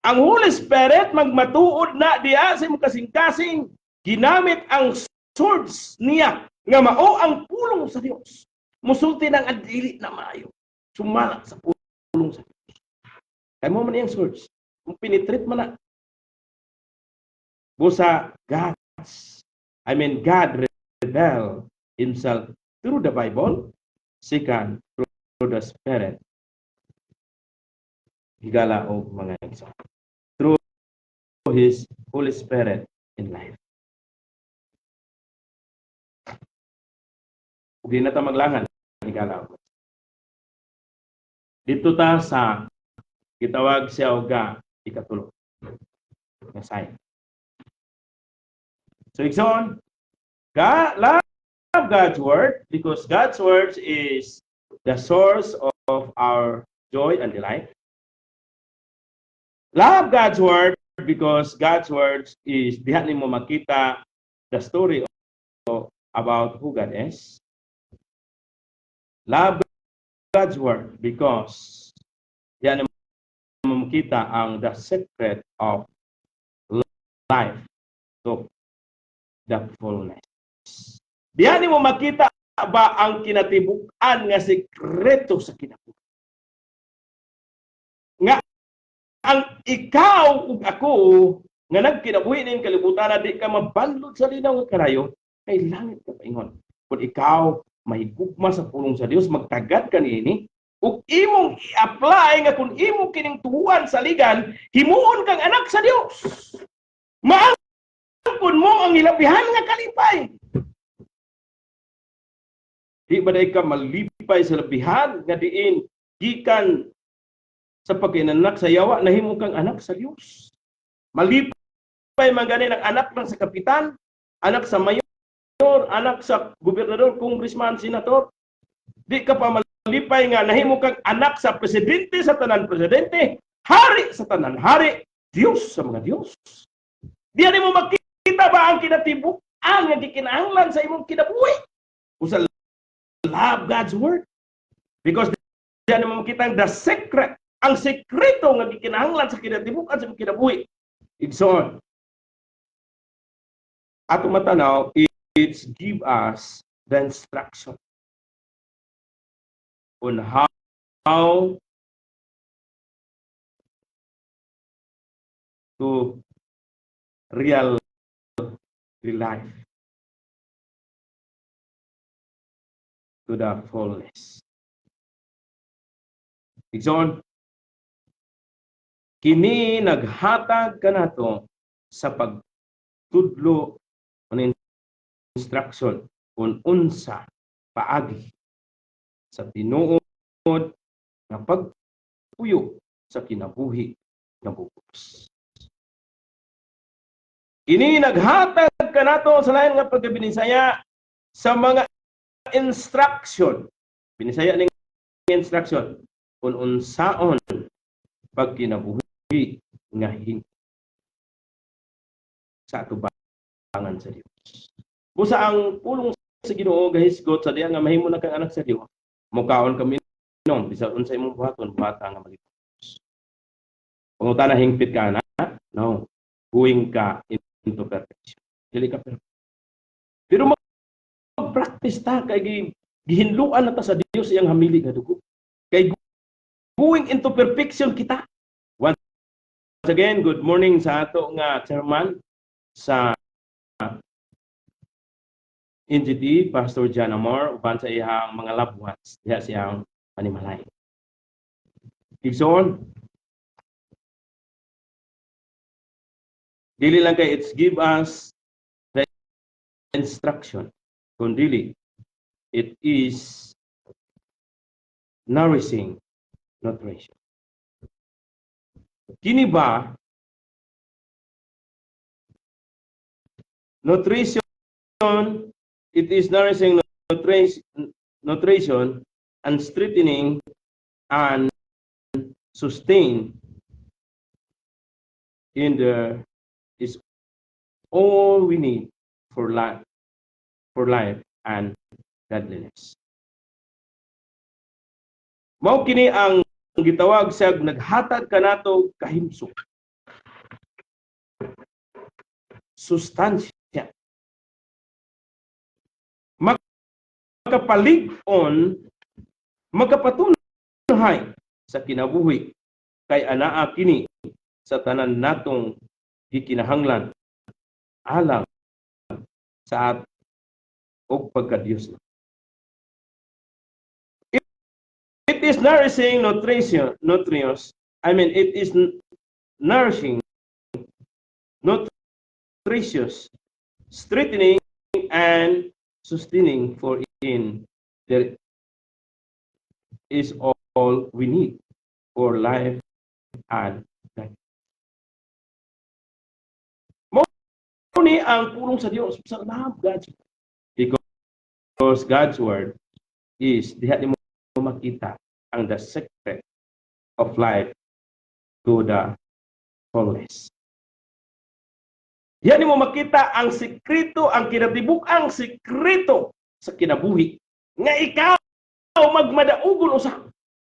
Ang Holy Spirit magmatuod na diya sa imong kasing-kasing, ginamit ang swords niya nga mao ang pulong sa Dios. Musulti ng adili na maayo. Sumala sa pulong sa Dios. Kay mo man iyang swords. Kung penetrate man na. Busa God's, I mean, God reveal Himself through the Bible, second, through the Spirit. Higala og mga igsoon. Through His Holy Spirit in life. Ug di na ta maglangan, higala. Didto ta sa gitawag siya og ikatulo nga sign. So igsoon, God, love God's word because God's word is the source of our joy and delight. Love God's word because God's word is diha nimo makita the story about who God is. Love God's word because diha nimo makita ang the secret of life to the fullness. Diha nimo makita ba ang kinatibuk-an nga sekreto sa kinabuhi. Nga ang ikaw ug ako nga nagkinabuhi ning kalibutan na di ka mabanlod sa linaw nga karayo kay langit ka paingon. Kung ikaw mahigugma sa pulong sa Dios, magtagad ka niini ug imong i-apply nga kung imo kining tuhuan saligan, himuon kang anak sa Dios. Maangkon mo ang hilabihan nga kalipay. Di ba diay ka malipay sa labihan nga diin gikan sa pagkinanak sa yawa nahimo kang anak sa Dios? Malipay man gani ang anak lang sa kapitan, anak sa mayor, anak sa gobernador, congressman, senator. Di ka pa malipay nga nahimo kang anak sa presidente sa tanan presidente, hari sa tanan hari, Dios sa mga Dios. Di mo makita ba ang kinatibuk-an nga gikinahanglan sa imong kinabuhi? Usa, love God's word. Because diyan mo makita ang the secret, ang sekreto nga gikinahanglan sa kinatibuk-an sa imong kinabuhi. Igsoon, ato matanaw, it's give us the instruction on how to real life to the fullness. Igsoon, kini naghatag kanato sa pagtudlo on instruction kung unsa paagi sa tinuod nga pagpuyo sa kinabuhi nga bugos. Kini naghatag kanato sa lain nga pagkabinisaya sa mga instruction. Binisaya ning instruction kung unsaon pagkinabuhi nga hing sa atubangan sa Dios. Busa ang pulong sa Ginoo gahisgot sa diya nga mahimo na kang anak sa Dios. Mukaon kami minom bisan unsa imong buhaton, buhata nga malipay. Pangutana, hingpit ka na? No. Going ka into perfection. Dili ka perfect. Pero mag-practice ta kay gihinluan na ta sa Dios iyang hamili nga dugo. Kay going into perfection kita. Once again, good morning sa ato nga chairman sa NGT, Pastor John Amor, uban sa iyang mga loved ones, diha siyang panimalay. Igsoon, dili lang kay it's give us the instruction, kundi it is nourishing nutrition. Kini ba nutrition, it is nourishing nutrition and strengthening and sustain in the is all we need for life and godliness. Mao kini ang gitawag sa naghatag kanato kahimsog. Sustansya. Makapalig-on, makapatunhay sa kinabuhi kay anaa kini sa tanan natong gikinahanglan alang sa at og pagka-Dios. It is nourishing nutrition, nutrients. I mean, it is nourishing Nutritious, strengthening, and sustaining, for in there is all we need for life and death. Mao ni ang pulong sa Dios sa love God's, because God's word is diha nimo makita ang the secret of life to the fullest. Diha nimo makita ang sekreto, ang kinatibuk-ang sekreto sa kinabuhi nga ikaw magmadaugon usa.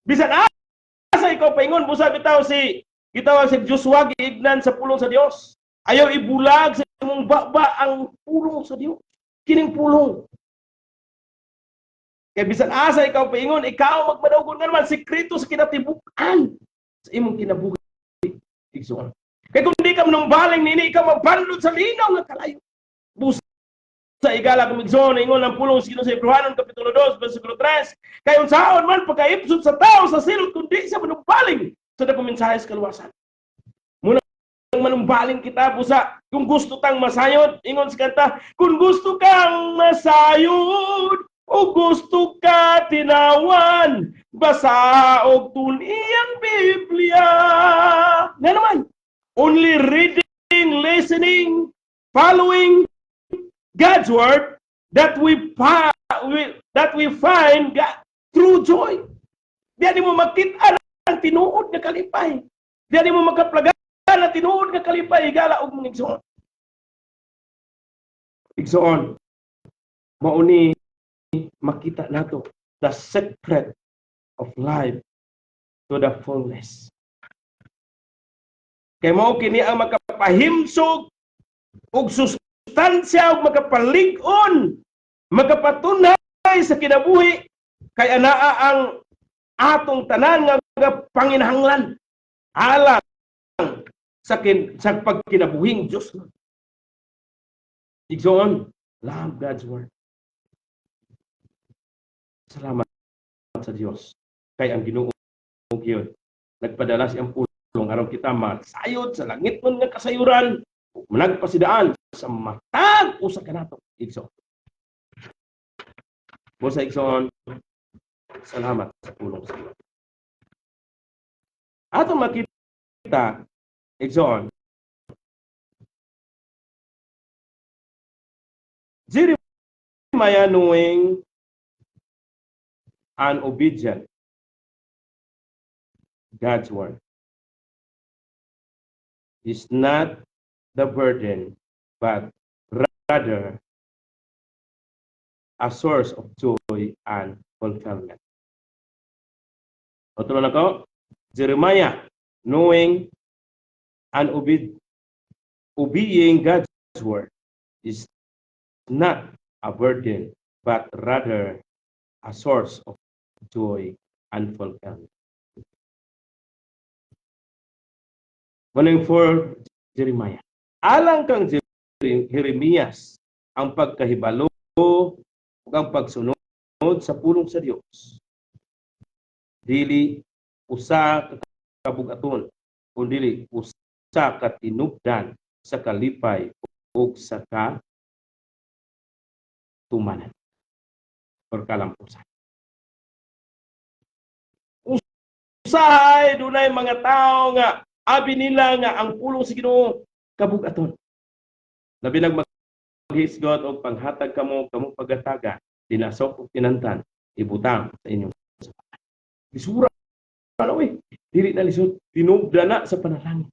Bisan asa ikaw paingon, busa bitaw si gitawag si Joshua giignan sa pulong sa Dios. Ayaw ibulag sa imong baba ang pulong sa Dios. Kining pulong. Kay bisan asa ikaw paingon, ikaw magmadaugon nga naman sekreto sa kinatibuk-an sa imong kinabuhi. Igsoon. Kay kung di ka manumbaling nini, ikaw mabanlod sa linaw nga kalayo. Busa sa igala kung igsoon, ingon ang pulong sa Ginoo sa Hebreohanon kapitulo 2 versikulo 3, kay unsaon man pagkaipsod sa tao sa silot kung di siya manumbaling sa dakong mensahe sa kaluwasan. Muna manumbaling kita, busa kung gusto tang masayod, ingon sa kanta, kung gusto kang masayod o gusto ka tinawan, basa og tun-i ang Biblia. Nga naman, only reading, listening, following God's word that we find God, true joy. Diya mo makita ang tinuod nga kalipay. Diya mo makaplagan ang tinuod nga kalipay, higala og mga igsoon. Igsoon, mao ni makita nato the secret of life to the fullness. Kay mao kini ang makapahimsog og sustansya ug makapalig-on, makapatunay sa kinabuhi kay anaa ang atong tanan nga panginahanglan alang sa pagkinabuhing Dios. Igsoon, love God's word. Salamat sa Dios. Kay ang Ginoo gyud nagpadala siyang pulong aron kita masayod sa langit nga kasayuran ug managpasidaan sa matag usa kanato. Igsoon. Busa igsoon, salamat sa pulong sa Ginoo. Ato makita, igsoon, Jeremiah knowing and obedient God's word is not the burden, but rather a source of joy and fulfillment. Otro na ko, Jeremiah, knowing and obeying God's word is not a burden, but rather a source of joy and fulfillment. Maning for Jeremiah. Alang kang Jeremias, ang pagkahibalo ug ang pagsunod sa pulong sa Dios dili usa ka kabugaton, kundi usa ka tinubdan sa kalipay ug sa katumanan or kalampusan. Usahay dunay mga tao nga abi nila nga ang pulong sa Ginoo kabugaton. Labi nag maghisgot og panghatag kamo kamo pagataga, dinasok og tinantan, ibutang sa inyong sapakan. Lisura na oy, dili na lisod, tinubda na sa panalangin.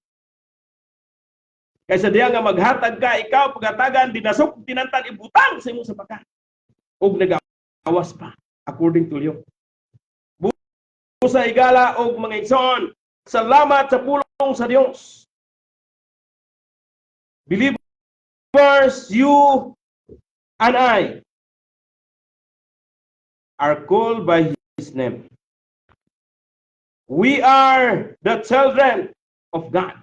Kaysa diya nga maghatag ka ikaw pagatagan, dinasok og tinantan, ibutang sa imong sapakan. Og nagawas pa according to Luke. Busa igala og mga igsoon, salamat sa pulong sa Dios. Believers, you and I are called by His name. We are the children of God.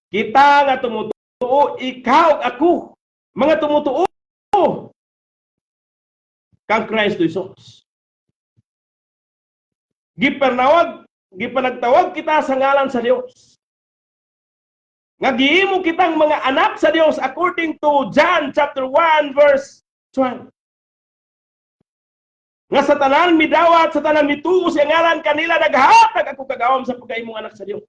Kita nga tumutuo, ikaw, ako, mga tumutuo kang Christ Jesus. Gipanawag, gipanagtawag kita sa ngalan sa Dios. Nga gihimo kitang mga anak sa Dios according to John chapter 1 verse 12. Nga sa tanan midawat, sa tanan mituo sa ngalan kanila naghatag ako kagawam sa pagkahimong anak sa Dios.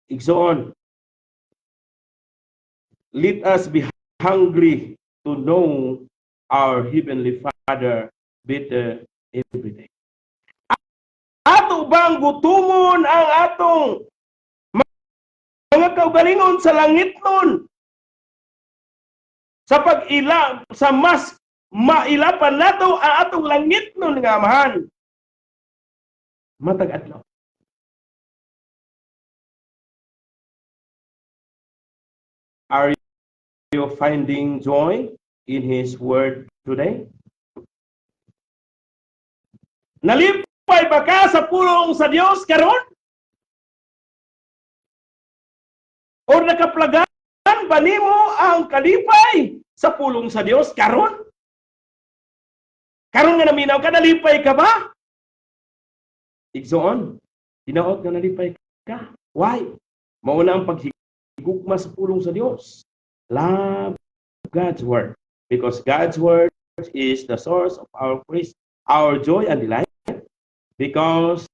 Igsoon, let us be hungry to know our Heavenly Father better every day. Ato bang gutumon ang atong mga kaugalingon sa langit nun? Sa pag-ila, sa mas mailapan nato ang atong langit nun nga Amahan. Matag adlaw. Are you finding joy in His Word today? Nalipay ba ka sa pulong sa Dios karon? O nakaplagan ba nimo ang kalipay sa pulong sa Dios karon? Karon nga naminaw ka, nalipay ka ba? Igsoon, tinaot nga nalipay ka. Why? Mauna ang paghigugma sa pulong sa Dios. Love God's Word. Because God's Word is the source of our praise, our joy and delight. Because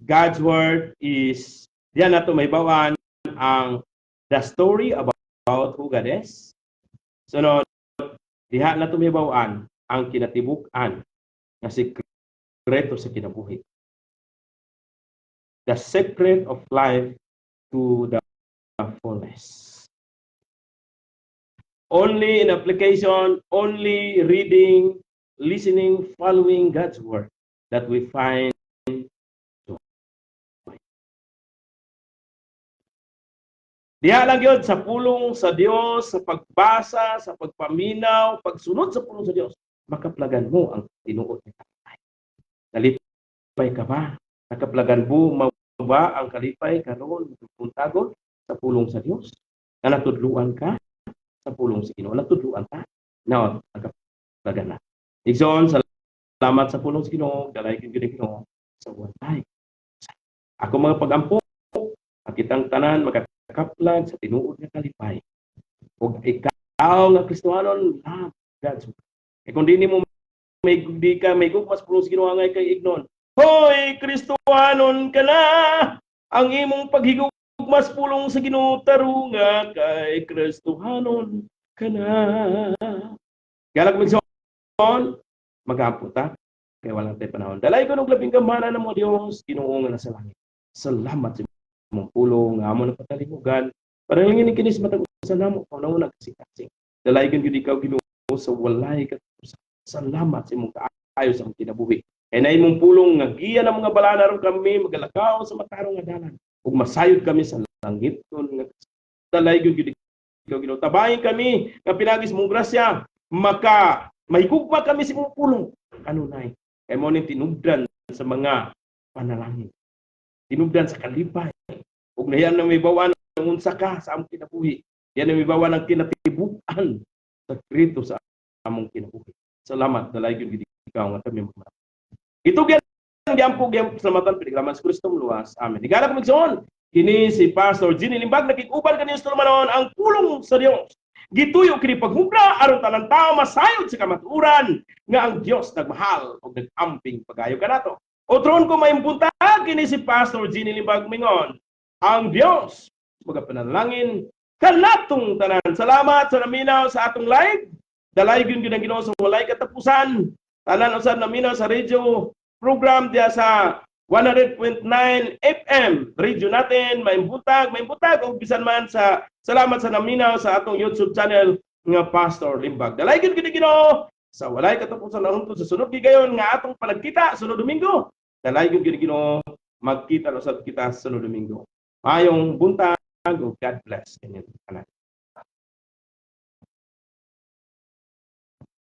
God's Word is, diyan nato may bawan ang the story about who God is. Sunod, diha nato may bawan ang kinatibuk-an nga sikreto sa kinabuhi. The secret of life to the fullest. Only in application, only reading, listening, following God's Word that we find joy. Diha lang yun, sa pulong sa Dios, sa pagbasa, sa pagpaminaw, pagsunod sa pulong sa Dios, makaplagan mo ang tinuod nga kalipay. Nalipay ka ba? Nakaplagan mo ba ang kalipay karon buntagon sa pulong sa Dios? Na natudluan ka sa pulong sa Ginoo, natudluan ka. Now, nakaplagan na. Igsoon, salamat sa pulong sa Ginoo, dalay gyud Ginoo sa walay. Ako mga pagampo, ang kitang tanan makakaplag sa tinuod nga kalipay. Ug ikaw nga Kristohanon, love God's word. Kay kung di nimo may di ka may gugma sa pulong sa Ginoo angay kay ignon. Hoy, Kristohanon ka na! Ang imong paghigugma sa pulong sa Ginoo tarunga kay Kristohanon ka na. Galag magsoon, magampo ta kay wala tay panahon. Dalay ko og labing gamhanan ng mga Dios, Ginoo nga nasa langit. Salamat sa imong pulong nga amo napatalimugan. Panalangin kini sa matag usa namo panahon nagkasing-kasing. Dalay gyud ikaw, Ginoo, sa walay katapusan. Salamat sa imong kaayo sa among kinabuhi. Kay na imong pulong nga giya ng mga balana aron kami magalakaw sa matarong nga dalan ug masayod kami sa langit nga dalay gyud ikaw, Ginoo. Tabahin kami nga pinagi sa imong grasya maka mahigugma kami sa imong pulong kanunay. Kay mo ning tinubdan sa mga panalangin. Tinubdan sa kalipay. Ug nahiyan na may bawan ang unsa ka sa among kinabuhi. Yan na may bawan ang kinatibuk-an sa Kristo sa among kinabuhi. Salamat, dalay gyud ikaw nga kami magmahal. Ito gyud ang giampo gyud salamatan pinigraman sa Kristo luwas. Amen. Igala ko magsoon. Kini si Pastor Ginny Limbag nakikuban kaniyo sa tulumanon ang pulong sa Dios. Gituyo kini paghubra aron tanan tao masayod sa kamatuoran nga ang Dios nagmahal ug nag-amping pagayo kanato. Otron ko maayong buntag, kini si Pastor Ginny Limbag mingon. Ang Dios magapanalangin kanatong tanan. Salamat sa naminaw sa atong live. Dalay gyud ang Ginoo sa walay katapusan. Tanan usab naminaw sa radio program diya sa 100.9 FM radio natin, maayong buntag ug bisan man sa salamat sa naminaw sa atong YouTube channel nga Pastor Limbag. Dalay gyud Ginoo sa walay katapusan na hungtod sa sunod gigayon nga atong panagkita sunod Domingo. Dalay gyud Ginoo, magkita na usab kita sunod Domingo. Maayong buntag ug God bless inyong tanan.